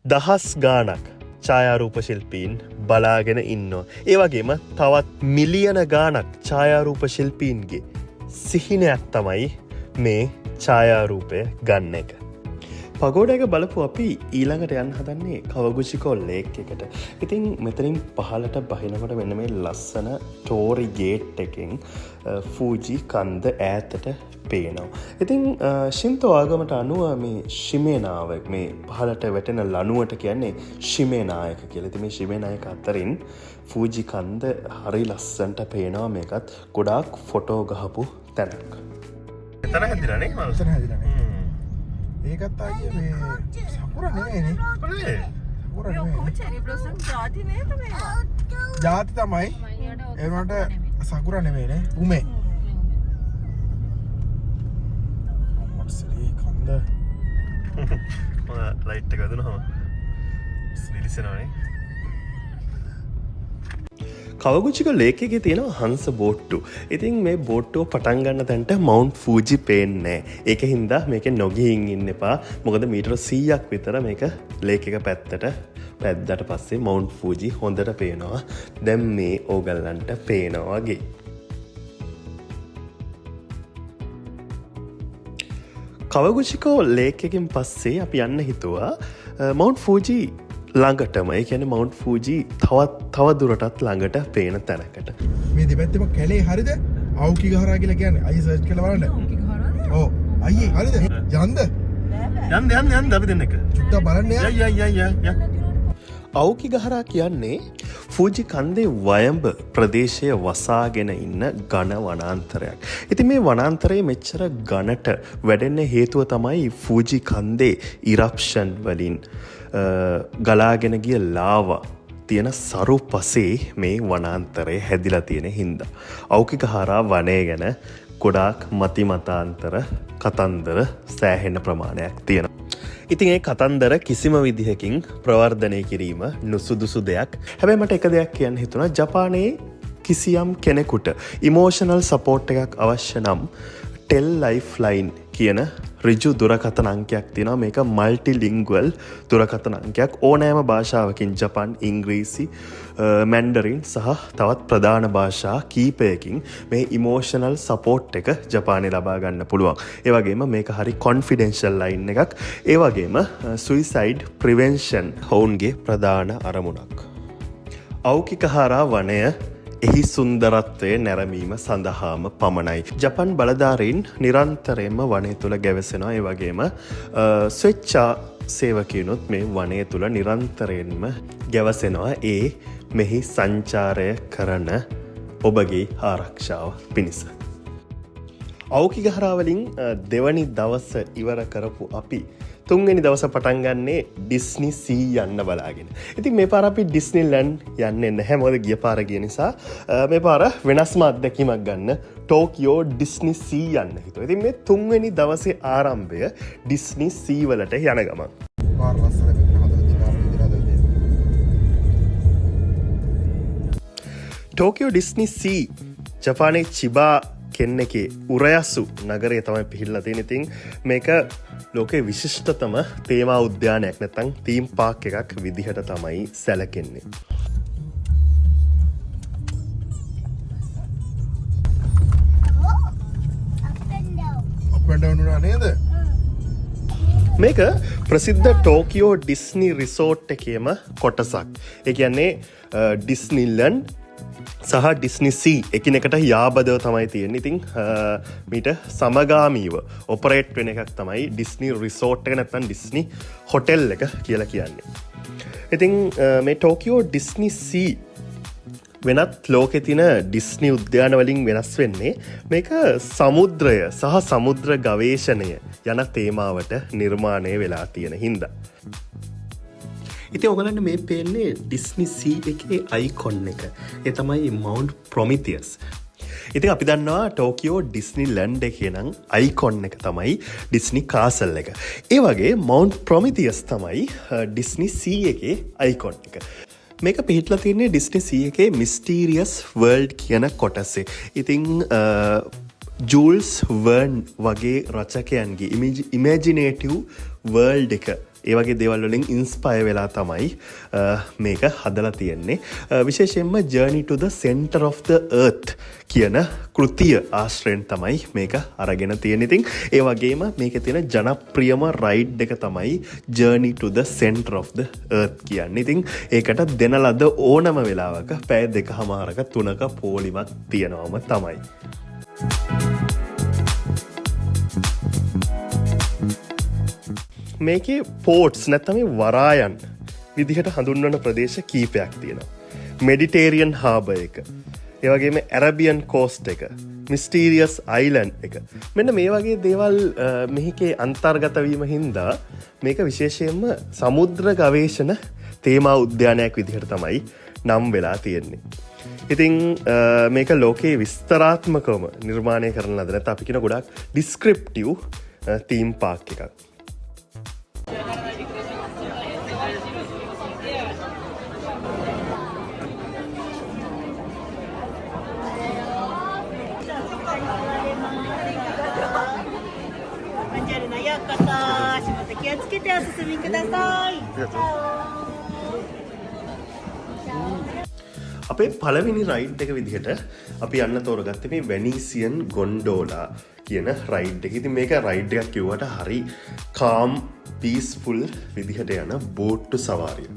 දහස් ගාණක් ඡායාරූප ශිල්පීන් බලාගෙන ඉන්නවා. ඒ වගේම තවත් මිලියන ගාණක් ඡායාරූප ශිල්පීන්ගේ සිහිනයක් තමයි මේ ඡායාරූපය ගන්න එක. පගෝඩ එක බලපු අපි ඊළඟට යන්න හදන්නේ කවගුචිකෝ ලේක් එකට. ඉතින් මෙතනින් පහළට බහිනකොට මෙන්න මේ ලස්සන ටෝරි ගේට් එකෙන් ෆූජි කන්ද ඈතට පේනවා. ඉතින් ශින්තෝ ආගමට අනුව මේ ශිමේනාව, මේ පහළට වැටෙන ලණුවට කියන්නේ ශිමේනායක කියලා. ඉතින් මේ ශිමේනායක අතරින් ෆූජි කන්ද හරි ලස්සනට පේනවා. මේකත් ගොඩාක් ෆොටෝ ගහපු තැනක්. එතන හැදිලා නේ මල්. එතන හැදිලා නේ. ඒකත් ආයේ මේ සකුර නෙවෙයිනේ. සකුර නෙවෙයි. චෙරි බ්ලොසම් ජාති නේද මේවා? ජාති තමයි. ඒ වුණාට සකුර නෙවෙයිනේ. උමේ. මොට්සලි කන්ද. ලයිට් එක වැදුනහම දිලිසෙනවනේ. කවගුචිකෝ ලේක් එකේ තියෙනවා හංස බෝට්ටු. ඉතින් මේ බෝට්ටුව පටන් ගන්න තැනට මවුන්ට් ෆූජි පේන්නේ නැහැ. ඒක හින්දා මේකේ නොගිහින් ඉන්න එපා. මොකද මීටර 100ක් විතර මේක ලේක් එක පැත්තට පැද්දට පස්සේ මවුන්ට් ෆූජි හොඳට පේනවා. දැන් මේ ඕගල්ලන්ට පේනවා වගේ. කවගුචිකෝ ලේක් එකෙන් පස්සේ අපි යන්න හිතුවා මවුන්ට් ෆූජි ළඟටම, ඒ කියන්නේ මවුන්ට් ෆූජි තවත් තව දුරටත් ළඟට පේන තැනකට. මේ දෙපැත්තෙම කැලේ හරිද? අවුකිගහරා කියලා කියන්නේ. අයියේ සර්ච් කරලා බලන්න. ඔව්. අයියේ හරිද? යන්ද? යන්න යන්න යන්න අපි දෙන්න එක. චුට්ටක් බලන්න යා. ය ය ය ය. අවුකිගහරා කියන්නේ ෆූජි කන්දේ වයඹ ප්‍රදේශය වසාගෙන ඉන්න ඝන වනාන්තරයක්. ඉතින් මේ වනාන්තරයේ මෙච්චර ඝනට වැඩෙන්න හේතුව තමයි ෆූජි කන්දේ ඉරප්ෂන් වලින් ගලාගෙන ගිය ලාවා තියෙන සරු පසේ මේ වනාන්තරය හැදිලා තියෙන හින්දා. අවුකිගහරා වනය ගැන ගොඩාක් මති මතාන්තර කතන්දර සෑහෙන ප්‍රමාණයක් තියෙනවා. ඉතින් ඒ කතන්දර කිසිම විදිහකින් ප්‍රවර්ධනය කිරීම නුසුදුසු දෙයක්. හැබැයි මට එක දෙයක් කියන්න හිතුණා. ජපානයේ කිසියම් කෙනෙකුට ඉමෝෂනල් සපෝට් එකක් අවශ්‍ය නම් ටෙල් ලයිෆ් ලයින් කියන ඍජු දුරකථන අංකයක් තියෙනවා. මේක මල්ටිලින්ගුවල් දුරකථන අංකයක්. ඕනෑම භාෂාවකින් ජපන්, ඉංග්‍රීසි, මැන්ඩරින් සහ තවත් ප්‍රධාන භාෂා කීපයකින් මේ ඉමෝෂනල් සපෝට් එක ජපානයේ ලබා ගන්න පුළුවන්. ඒ වගේම මේක හරි කොන්ෆිඩෙන්ෂල් ලයින් එකක්. ඒ වගේම සුයිසයිඩ් ප්‍රිවෙන්ෂන් ඔවුන්ගේ ප්‍රධාන අරමුණක්. අවුකිගහරා වනය එහි සුන්දරත්වය නැරඹීම සඳහාම පමණයි. ජපන් බලධාරීන් නිරන්තරයෙන්ම වනය තුළ ගැවසෙනවා. ඒ වගේම ස්වේච්ඡා සේවකයනුත් මේ වනය තුළ නිරන්තරයෙන්ම ගැවසෙනවා. ඒ මෙහි සංචාරය කරන ඔබගේ ආරක්ෂාව පිණිස. අවුකිගහරා වලින් දෙවනි දවස ඉවර කරපු අපි තුන්වෙනි දවස පටන් ගන්නේ ඩිස්නි සී යන්න බලාගෙන. ඉතින් මේ පාර අපි ඩිස්නි ලැන්ඩ් යන්නේ නැහැ. මොකද ගිය පාර ගිය නිසා මේ පාර වෙනස්ම අත්දැකීමක් ගන්න ටෝකියෝ ඩිස්නි සී යන්න හිතුවා. ඉතින් මේ තුන්වෙනි දවසේ ආරම්භය ඩිස්නි සී වලට යන ගමන්. පාර ලස්සන මෙතන හදලා තියෙනවා, අර විදිහට හදලා තියෙනවා. ටෝකියෝ ඩිස්නි සී ජපානයේ චිබා කෙන්නකේ උරයසු නගරය තමයි පිහිටලා තියෙන්නේ. ඉතින් මේක ලෝකේ විශිෂ්ටතම තේමා උද්‍යානයක් නැත්නම් තීම් පාක් එකක් විදිහට තමයි සැලකෙන්නේ. Up and down වුණා නේද? මේක ප්‍රසිද්ධ ටෝකියෝ ඩිස්නි රිසෝට් එකේම කොටසක්. ඒ කියන්නේ ඩිස්නිලන්ඩ් සහ ඩිස්නි සී එකිනෙකට යාබදව තමයි තියෙන්නේ. ඉතින් මීට සමගාමීව ඔපරේට් වෙන එකක් තමයි ඩිස්නි රිසෝට් එක නැත්නම් ඩිස්නි හොටෙල් එක කියලා කියන්නේ. ඉතින් මේ ටෝකියෝ ඩිස්නි සී වෙනත් ලෝකෙ තියෙන ඩිස්නි උද්‍යාන වලින් වෙනස් වෙන්නේ මේක සමුද්‍රය සහ සමුද්‍ර ගවේෂණය යන තේමාවට නිර්මාණය වෙලා තියෙන හින්දා. ඉතින් ඔයගලන්ට මේ පේන්නේ ඩිස්නි සී එකේ අයිකොන් එක. ඒ තමයි මවුන්ට් ප්‍රොමිතියස්. ඉතින් අපි දන්නවා ටෝකියෝ ඩිස්නි ලැන්ඩ් එකේ නම් අයිකොන් එක තමයි ඩිස්නි කාසල් එක. ඒ වගේ මවුන්ට් ප්‍රොමිතියස් තමයි ඩිස්නි සී එකේ අයිකොන් එක. මේක පිහිටලා තියෙන්නේ ඩිස්නි සී එකේ මිස්ටීරියස් වර්ල්ඩ් කියන කොටසේ. ඉතින් ජූල්ස් වර්න් වගේ රචකයන්ගේ ඉමේජිනේටිව් වර්ල්ඩ් එක ඒ වගේ දේවල් වලින් ඉන්ස්පයර් වෙලා තමයි මේක හදලා තියෙන්නේ. විශේෂයෙන්ම Journey to the Center of the Earth කියන කෘතිය ආශ්‍රයෙන් තමයි මේක අරගෙන තියෙන්නේ. ඉතින් ඒ වගේම මේකේ තියෙන ජනප්‍රියම රයිඩ් එක තමයි Journey to the Center of the Earth කියන්නේ. ඉතින් ඒකට දෙන ලද ඕනම වෙලාවක පැය දෙකහමාරක තුනක පෝලිමක් තියෙනවම තමයි. මේකේ පෝට්ස් නැත්තම් මේ වරායන් විදිහට හඳුන්වන ප්‍රදේශ කීපයක් තියෙනවා. මෙඩිටේරියන් හාබර් එක, ඒ වගේම ඇරබියන් කෝස්ට් එක, මිස්ටීරියස් අයිලන්ඩ් එක. මෙන්න මේ වගේ දේවල් මෙහිකේ අන්තර්ගත වීම හින්දා මේක විශේෂයෙන්ම සමුද්‍ර ගවේෂණ තේමා උද්‍යානයක් විදිහට තමයි නම් වෙලා තියෙන්නේ. ඉතින් මේක ලෝකයේ විස්තරාත්මකවම නිර්මාණය කරන ලද, නැත්නම් අපි කියන ගොඩාක් ඩිස්ක්‍රිප්ටිව් තීම් පාක් එකක්. バンジャールナようこそ。足元気をつけてお進みください。 අපේ පළවෙනි රයිඩ් එක විදිහට අපි යන්න තෝරගත්තේ මේ වැනීසියන් ගොන්ඩෝලා කියන රයිඩ් එක. ඉතින් මේක රයිඩ් එකක් කිව්වට හරි කාම් පීස්ෆුල් විදිහට යන බෝට්ටු සවාරිය.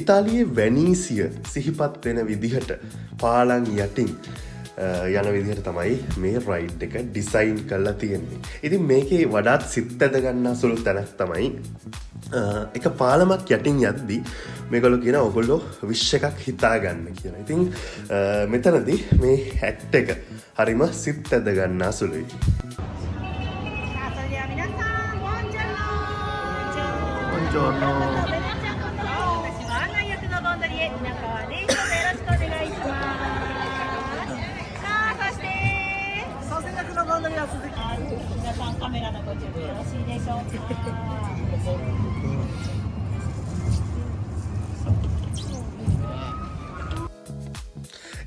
ඉතාලියේ වැනීසිය සිහිපත් වෙන විදිහට පාලම් යටින් යන විදිහට තමයි මේ රයිඩ් එක ඩිසයින් කරලා තියෙන්නේ. ඉතින් මේකේ වඩාත් සිත් ඇද ගන්නා සුළු තැනක් තමයි එක පාලමක් යටින් යද්දි මේගොල්ලෝ කියන ඔයගොල්ලෝ විශ් එකක් හිතා ගන්න කියලා. ඉතින් මෙතනදී මේ ඇක්ට් එක හරිම සිත් ඇද ගන්නා සුළුයි. さあ、それでは皆さん、ボンジョルノ。 Buongiorno. 私は案内役のゴンドリエ、皆川です。どうぞよろしくお願いします。さあ、そして。参戦役のゴンドリア鈴木。皆さん、カメラのご準備よろしいでしょうか。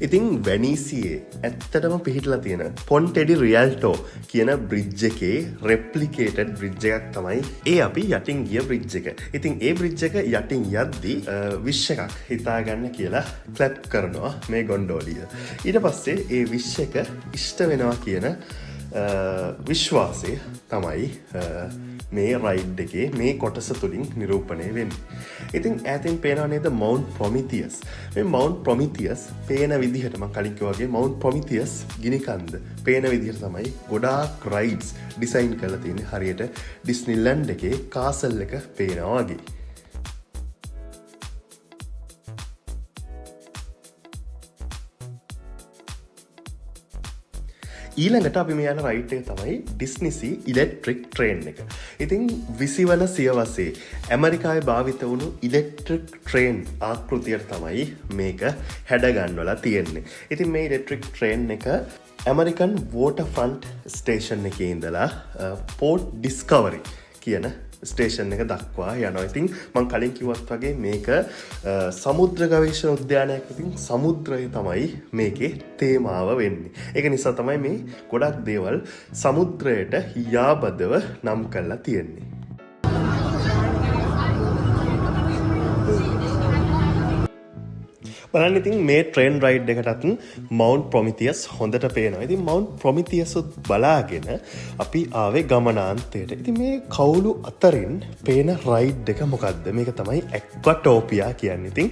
ඉතින් වැනීසියේ ඇත්තටම පිහිටලා තියෙන පොන්ටෙඩි රියල්ටෝ කියන බ්‍රිජ් එකේ රෙප්ලිකේටඩ් බ්‍රිජ් එකක් තමයි ඒ අපි යටින් ගිය බ්‍රිජ් එක. ඉතින් ඒ බ්‍රිජ් එක යටින් යද්දි විශ් එකක් හිතාගන්න කියලා ක්ලැප් කරනවා මේ ගොන්ඩෝලිය. ඊට පස්සේ ඒ විශ් එක ඉෂ්ට වෙනවා කියන විශ්වාසය තමයි මේ රයිඩ් එකේ මේ කොටස තුලින් නිරූපණය වෙන්නේ. ඉතින් ඈතින් පේනවා නේද මවුන්ට් ප්‍රොමිතියස්. මේ මවුන්ට් ප්‍රොමිතියස් පේන විදිහට මං කලින් කිව්වා වගේ මවුන්ට් ප්‍රොමිතියස් ගිනිකන්ද පේන විදිහට තමයි ගොඩාක් රයිඩ්ස් ඩිසයින් කරලා තියෙන්නේ, හරියට ඩිස්නිලැන්ඩ් එකේ කාසල් එක පේනවා වගේ. ඊළඟට අපි මේ යන රයිඩ් එක තමයි ඩිස්නි සී ඉලෙක්ට්‍රික් ට්‍රේන් එක. ඉතින් 20 වන සියවසේ ඇමරිකාවේ භාවිත වුණු ඉලෙක්ට්‍රික් ට්‍රේන් ආකෘතියට තමයි මේක හැඩගන්වලා තියෙන්නේ. ඉතින් මේ ඉලෙක්ට්‍රික් ට්‍රේන් එක ඇමරිකන් වෝටර් ෆ්‍රන්ට් ස්ටේෂන් එකේ ඉඳලා පෝට් ඩිස්කවරි කියන ස්ටේෂන් එක දක්වා යනවා. ඉතින් මං කලින් කිව්වත් වගේ මේක සමුද්‍ර ගවේෂණ උද්‍යානයක්. ඉතින් සමුද්‍රය තමයි මේකේ තේමාව වෙන්නේ. ඒක නිසා තමයි මේ ගොඩක් දේවල් සමුද්‍රයට යාබදව නම් කරලා තියෙන්නේ. බලන්න, ඉතින් මේ ට්‍රේන් රයිඩ් එකටත් මවුන්ට් ප්‍රොමිතියස් හොඳට පේනවා. ඉතින් මවුන්ට් ප්‍රොමිතියසුත් බලාගෙන අපි ආවේ ගමනාන්තයට. ඉතින් මේ කවුළු අතරින් පේන රයිඩ් එක මොකද්ද? මේක තමයි ඇක්වාටෝපියා කියන්නේ. ඉතින්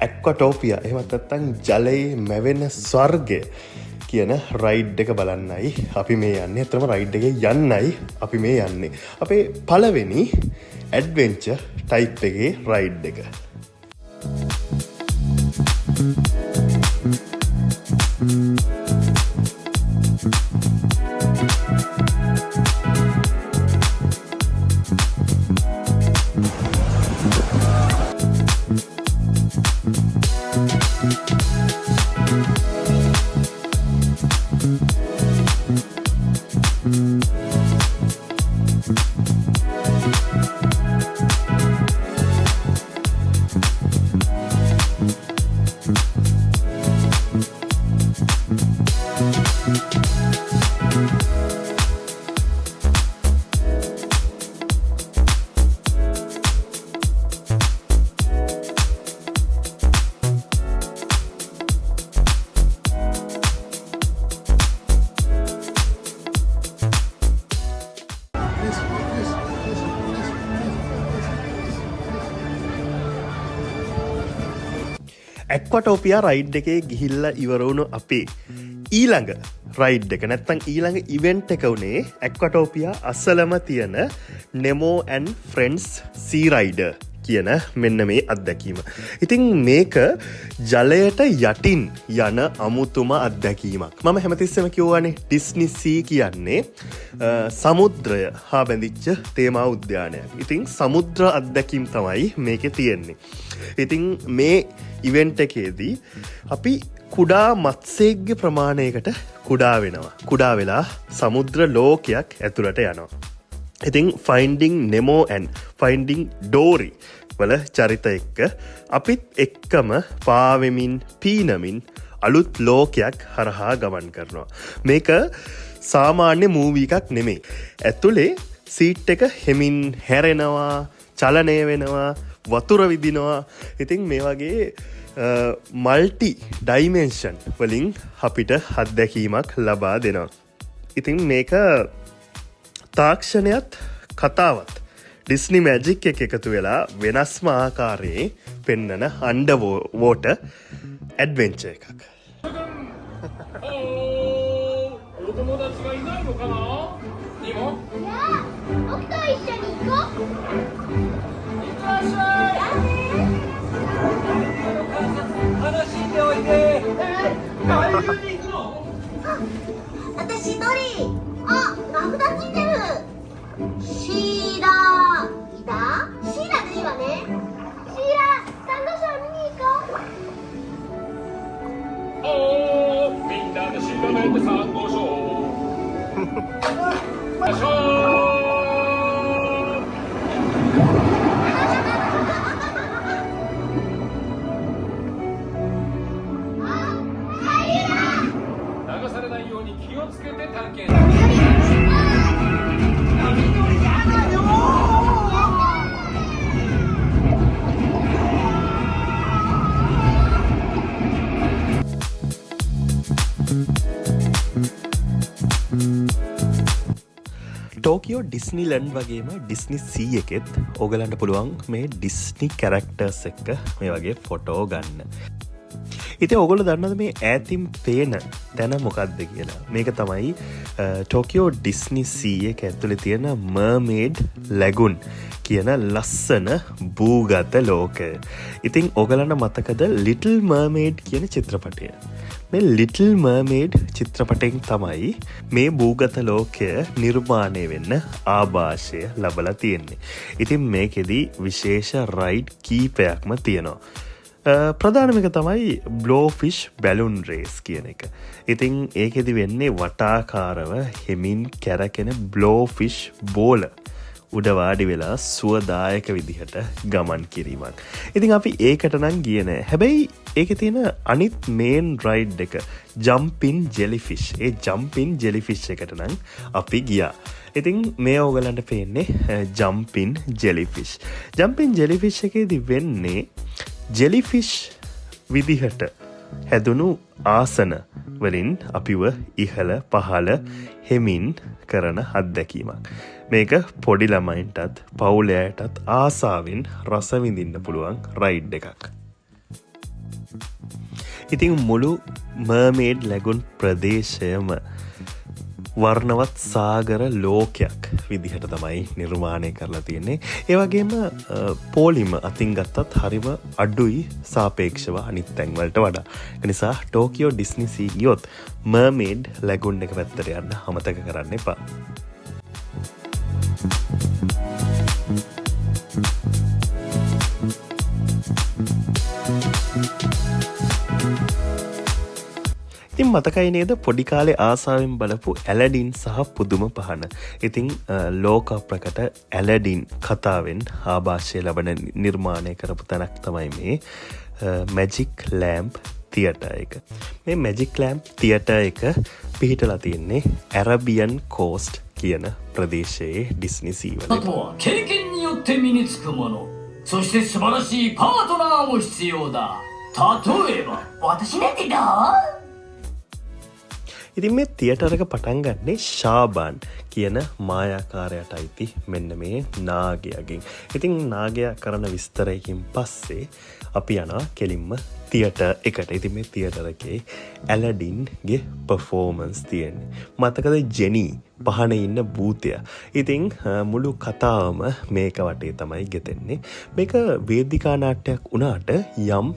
ඇක්වාටෝපියා එහෙමත් නැත්නම් ජලයේ මැවෙන ස්වර්ගය කියන රයිඩ් එක බලන්නයි අපි මේ යන්නේ. ඇත්තටම රයිඩ් එකේ යන්නයි අපි මේ යන්නේ. අපේ පළවෙනි ඇඩ්වෙන්චර් ටයිප් එකේ රයිඩ් එක. ඇක්වටෝපියා රයිඩ් එකේ ගිහිල්ලා ඉවර වුණු අපේ ඊළඟ රයිඩ් එක නැත්තම් ඊළඟ ඉවෙන්ට් එක වුණේ ඇක්වටෝපියා අසලම තියෙන නෙමෝ ඇන්ඩ් ෆ්‍රෙන්ඩ්ස් සී රයිඩර් කියන මෙන්න මේ අත්දැකීම. ඉතින් මේක ජලයට යටින් යන අමුතුම අත්දැකීමක්. මම හැමතිස්සෙම කිව්වනේ ඩිස්නි සී කියන්නේ සමුද්‍රය හා බැඳිච්ච තේමා උද්‍යානයක්. ඉතින් සමුද්‍ර අත්දැකීම් තමයි මේකේ තියෙන්නේ. ඉතින් මේ ඉවෙන්ට් එකේදී අපි කුඩා මත්ස්‍යයෙක්ගේ ප්‍රමාණයකට කුඩා වෙනවා. කුඩා වෙලා සමුද්‍ර ලෝකයක් ඇතුළට යනවා. ඉතින් ෆයින්ඩිං නෙමෝ ඇන් ෆයින්ඩිං ඩෝරි වල චරිත එක්ක අපිත් එක්කම පාවෙමින් පීනමින් අලුත් ලෝකයක් හරහා ගමන් කරනවා. මේක සාමාන්‍ය මූවී එකක් නෙමෙයි. ඇතුලේ සීට් එක හෙමින් හැරෙනවා, චලනය වෙනවා, වතුර විදිනවා. ඉතින් මේ වගේ මල්ටි ඩයිමෙන්ෂන් වලින් අපිට අත්දැකීමක් ලබා දෙනවා. ඉතින් මේක තාක්ෂණයත් කතාවත් ඩිස්නි මැජික් එක එකතු වෙලා වෙනස්ම ආකාරයේ පෙන්නන අන්ඩර් වෝටර් ඇඩ්වෙන්චර් එකක්. お友達がいないのかなニモ。いや、僕と一緒に行こう。いってらっしゃい。楽しんでおいで。海流に行くの？私ドリー。あ、名札ついてる。シーライダシーラでいいわね。シーラ、サンゴ礁見に行こう。おー、みんなで調べてサンゴ礁礁。流されないように気をつけて探検。波乗りやだよ。 ටෝකියෝ ඩිස්නි ලැන්ඩ් වගේම ඩිස්නි සී එකෙත් ඕගලන්ට පුළුවන් මේ ඩිස්නි කැරක්ටර්ස් එක්ක මේ වගේ ෆොටෝ ගන්න. ඉතින් ඔයගොල්ලෝ දන්නවද මේ ඈතින් පේන තැන මොකක්ද කියලා? මේක තමයි ටෝකියෝ ඩිස්නි සී එක ඇතුලේ තියෙන මර්මේඩ් ලැගුන් කියන ලස්සන භූගත ලෝකය. ඉතින් ඔයගලන්ට මතකද ලිටල් මර්මේඩ් කියන චිත්‍රපටය? මේ ලිටල් මර්මේඩ් චිත්‍රපටයෙන් තමයි මේ භූගත ලෝකය නිර්මාණය වෙන්න ආభాෂය ලබලා තියෙන්නේ. ඉතින් මේකෙදි විශේෂ රයිඩ් කීපයක්ම තියෙනවා. ප්‍රධානම එක තමයි බ්ලෝෆිෂ් බැලුන් රේස් කියන එක. ඉතින් ඒකෙදි වෙන්නේ වටාකාරව හෙමින් කැරකෙන බ්ලෝෆිෂ් බෝල උඩ වාඩි වෙලා සුවදායක විදිහට ගමන් කිරීමක්. ඉතින් අපි ඒකට නම් ගියේ නෑ. හැබැයි ඒකේ තියෙන අනිත් මේන් රයිඩ් එක ජම්පින් ජෙලිෆිෂ්. ඒ ජම්පින් ජෙලිෆිෂ් එකට නම් අපි ගියා. ඉතින් මේ ඕගලන්ට පේන්නේ ජම්පින් ජෙලිෆිෂ්. ජම්පින් ජෙලිෆිෂ් එකේදී වෙන්නේ ජෙලිෆිෂ් විදිහට හැදුණු ආසන වලින් අපිව ඉහළ පහළ හෙමින් කරන අත්දැකීමක්. මේක පොඩි ළමයින්ටත් පවුලේ අයටත් ආසාවෙන් රස විඳින්න පුළුවන් රයිඩ් එකක්. ඉතින් මුළු මර්මේඩ් ලැගුන් ප්‍රදේශයම වර්ණවත් සාගර ලෝකයක් විදිහට තමයි නිර්මාණය කරලා තියෙන්නේ. ඒ වගේම පෝලිම අතින් ගත්තත් හරිම අඩුයි සාපේක්ෂව අනිත් තැන්වලට වඩා. ඒ නිසා ටෝකියෝ ඩිස්නි සී ගියොත් මර්මේඩ් ලැගුන් එක පැත්තට යන්න අමතක කරන්න එපා. ඉතින් මතකයි නේද පොඩි කාලේ ආසාවෙන් බලපු ඇලඩින් සහ පුදුම පහන. ඉතින් ලෝක ප්‍රකට ඇලඩින් කතාවෙන් ආభాෂය ලබන නිර්මාණය කරපු තැනක් තමයි මේ මැජික් ලෑම්ප් තියටර් එක. මේ මැජික් ලෑම්ප් තියටර් එක පිහිටලා තියෙන්නේ ඇරබියන් කෝස්ට් කියන ප්‍රදේශයේ ඩිස්නි සී වල. とは経験によって身につくもの。そして素晴らしいパートナーも必要だ。例えば私なんてどう？ ඉතින් මේ තියටර් එක පටන් ගන්නේ ශාබාන් කියන මායාකාරයට අයිති මෙන්න මේ නාගයාගෙන්. ඉතින් නාගයා කරන විස්තරයකින් පස්සේ අපි යනවා කෙලින්ම තියටර් එකට. ඉතින් මේ තියටර් එකේ ඇලඩින්ගේ පර්ෆෝමන්ස් තියෙන්නේ. මතකද ජෙනි පහනේ ඉන්න භූතයා? ඉතින් මුළු කතාවම මේක වටේ තමයි ගෙතෙන්නේ. මේක වේදිකා නාට්‍යයක් වුණාට යම්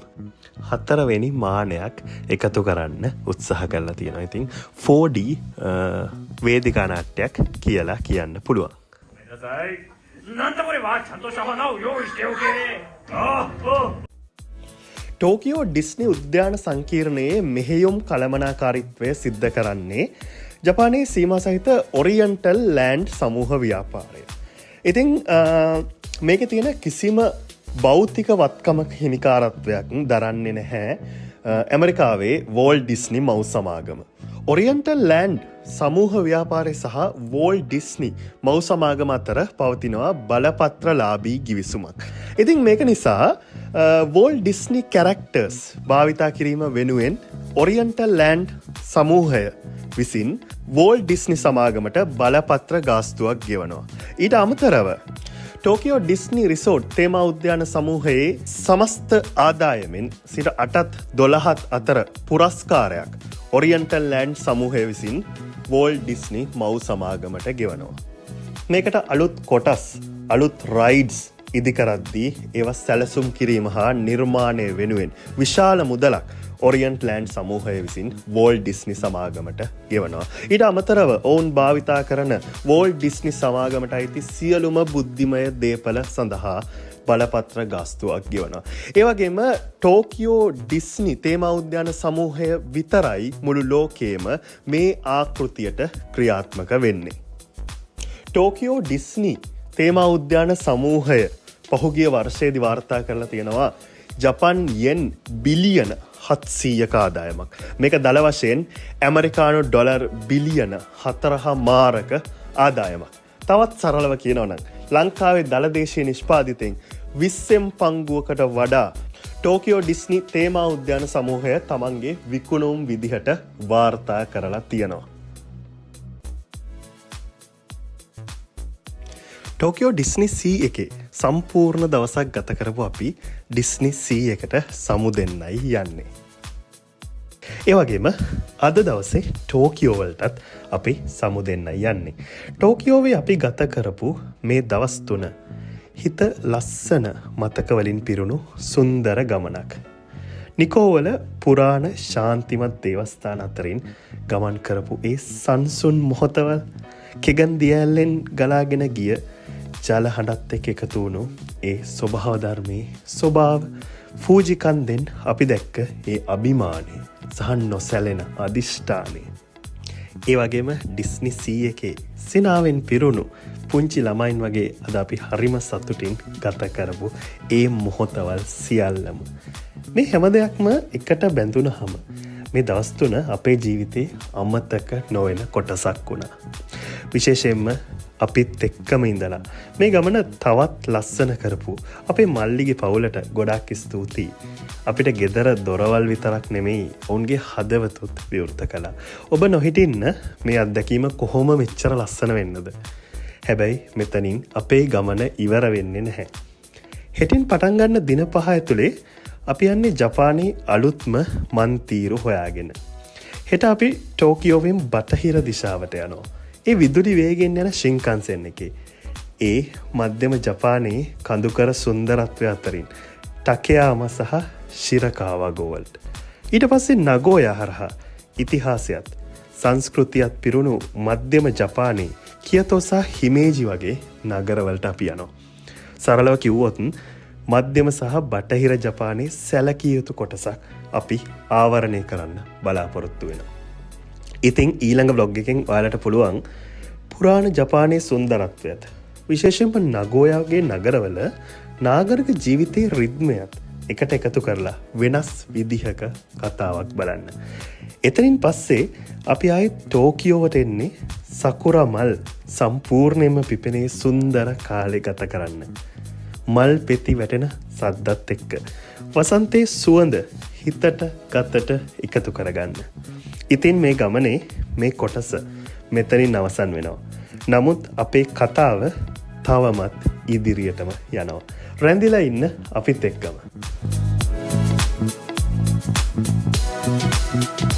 හතරවෙනි මානයක් එකතු කරන්න උත්සාහ කරලා තියෙනවා. ඉතින් 4D වේදිකා නාට්‍යයක් කියලා කියන්න පුළුවන්. ごめんなさい。なんだこれは。ちゃんとした花を用意しておけ。ああ。 Tokyo Disney උද්‍යාන සංකීර්ණයේ මෙහෙයුම් කළමනාකාරීත්වය සිද්ධ කරන්නේ ජපානයේ සීමා සහිත ඔරියන්ටල් ලෑන්ඩ් සමූහ ව්‍යාපාරය. ඉතින් මේකේ තියෙන කිසිම භෞතික වත්කමක හිමිකාරත්වයක් දරන්නේ නැහැ ඇමරිකාවේ වෝල්ට් ඩිස්නි මව් සමාගම. ඔරියන්ටල් ලෑන්ඩ් සමූහ ව්‍යාපාරය සහ වෝල්ට් ඩිස්නි මව් සමාගම අතර පවතිනවා බලපත්‍රලාභී ගිවිසුමක්. ඉතින් මේක නිසා වෝල්ට් ඩිස්නි කැරක්ටර්ස් භාවිතා කිරීම වෙනුවෙන් ඔරියන්ටල් ලෑන්ඩ් සමූහය විසින් වෝල්ට් ඩිස්නි සමාගමට බලපත්‍ර ගාස්තුවක් ගෙවනවා. ඊට අමතරව ටෝකියෝ ඩිස්නි රිසෝට් තේමා උද්‍යාන සමූහයේ සමස්ත ආදායමෙන් 8ත් 12ත් අතර පුරස්කාරයක් ඔරියන්ටල් ලෑන්ඩ් සමූහය විසින් වෝල්ට් ඩිස්නි මව් සමාගමට ගෙවනවා. මේකට අලුත් කොටස්, අලුත් රයිඩ්ස් ඉදිකරද්දී ඒවා සැලසුම් කිරීම හා නිර්මාණය වෙනුවෙන් විශාල මුදලක් ඔරියන්ට් ලෑන්ඩ් සමූහය විසින් වෝල්ට් ඩිස්නි සමාගමට ගෙවනවා. ඊට අමතරව ඔවුන් භාවිතා කරන වෝල්ට් ඩිස්නි සමාගමට අයිති සියලුම බුද්ධිමය දේපල සඳහා බලපත්‍ර ගාස්තුවක් ගෙවනවා. ඒ වගේම ටෝකියෝ ඩිස්නි තේමා උද්‍යාන සමූහය විතරයි මුළු ලෝකයේම මේ ආකෘතියට ක්‍රියාත්මක වෙන්නේ. ටෝකියෝ ඩිස්නි තේමා උද්‍යාන සමූහය පහුගිය වර්ෂයේදී වාර්තා කරලා තියෙනවා ජපන් යෙන් බිලියන 700ක ආදායමක්. මේක දළ වශයෙන් ඇමරිකානු ඩොලර් බිලියන 4.5ක ආදායමක්. තවත් සරලව කියනවා නම් ලංකාවේ දළ දේශීය නිෂ්පාදිතයෙන් 20න් පංගුවකට වඩා ටෝකියෝ ඩිස්නි තේමා උද්‍යාන සමූහය තමන්ගේ විකුණුම් විදිහට වාර්තා කරලා තියෙනවා. ටෝකියෝ ඩිස්නි සී එකේ සම්පූර්ණ දවසක් ගත කරපු අපි ඩිස්නි සී එකට සමු දෙන්නයි යන්නේ. ඒ වගේම අද දවසේ ටෝකියෝ වලටත් අපි සමු දෙන්නයි යන්නේ. ටෝකියෝවේ අපි ගත කරපු මේ දවස් තුන හිත ලස්සන මතක වලින් පිරුණු සුන්දර ගමනක්. නිකෝවල පුරාණ ශාන්තිමත් දේවස්ථාන අතරින් ගමන් කරපු ඒ සංසුන් මොහොතවල්, කෙගන් දියැල්ලෙන් ගලාගෙන ගිය ජල හඬත් එක්ක එකතු වුණු ඒ ස්වභාව ධර්මයේ ස්වභාව, ෆූජි කන්දෙන් අපි දැක්ක ඒ අභිමානය සහ නොසැලෙන අධිෂ්ඨානය. ඒ වගේම ඩිස්නි සී එකේ සිනාවෙන් පිරුණු පුංචි ළමයින් වගේ අද අපි හරිම සතුටින් ගත කරපු ඒ මොහොතවල් සියල්ලම. මේ හැම දෙයක්ම එකට බැඳුනහම මේ දවස් තුන අපේ ජීවිතේ අමතක නොවන කොටසක් වුණා. විශේෂයෙන්ම අපිත් එක්කම ඉඳලා මේ ගමන තවත් ලස්සන කරපු අපේ මල්ලිගේ පවුලට ගොඩාක් ස්තුතියි. අපිට ගෙදර දොරවල් විතරක් නෙමෙයි, ඔවුන්ගේ හදවතුත් විවෘත කළා. ඔබ නොහිටින්න මේ අත්දැකීම කොහොම මෙච්චර ලස්සන වෙන්නද? හැබැයි මෙතනින් අපේ ගමන ඉවර වෙන්නේ නැහැ. හෙටින් පටන් ගන්න දින 5 ඇතුලේ අපි යන්නේ ජපානයේ අලුත්ම මන්තීරු හොයාගෙන. හෙට අපි ටෝකියෝවෙන් බටහිර දිශාවට යනවා. ඒ විදුලි වේගෙන් යන ශින්කන්සෙන් එකේ. ඒ මධ්‍යම ජපානයේ කඳුකර සුන්දරත්වය අතරින් ටකයාම සහ ශිරකාවා වලට. ඊට පස්සේ නගෝයා හරහා ඉතිහාසයත් සංස්කෘතියත් පිරුණු මධ්‍යම ජපානයේ කියතෝ සහ හිමේජි වගේ නගරවලට අපි යනවා. සරලව කිව්වොත් මධ්‍යම සහ බටහිර ජපානයේ සැලකිය යුතු කොටසක් අපි ආවරණය කරන්න බලාපොරොත්තු වෙනවා. ඉතින් ඊළඟ ව්ලොග් එකෙන් ඔයාලට පුළුවන් පුරාණ ජපානයේ සුන්දරත්වයත්, විශේෂයෙන්ම නගෝයාගේ නගරවල නාගරික ජීවිතයේ රිද්මයත් එකට එකතු කරලා වෙනස් විදිහක කතාවක් බලන්න. එතනින් පස්සේ අපි ආයෙත් ටෝකියෝවට එන්නේ සකුරා මල් සම්පූර්ණයෙන්ම පිපෙනේ සුන්දර කාලෙ ගත කරන්න. මල් පෙති වැටෙන සද්දත් එක්ක වසන්තයේ සුවඳ හිතට ගතට එකතු කරගන්න. ඉතින් මේ ගමනේ මේ කොටස මෙතනින් අවසන් වෙනවා. නමුත් අපේ කතාව තවමත් ඉදිරියටම යනවා. රැඳිලා ඉන්න අපිත් එක්කම. Thank you.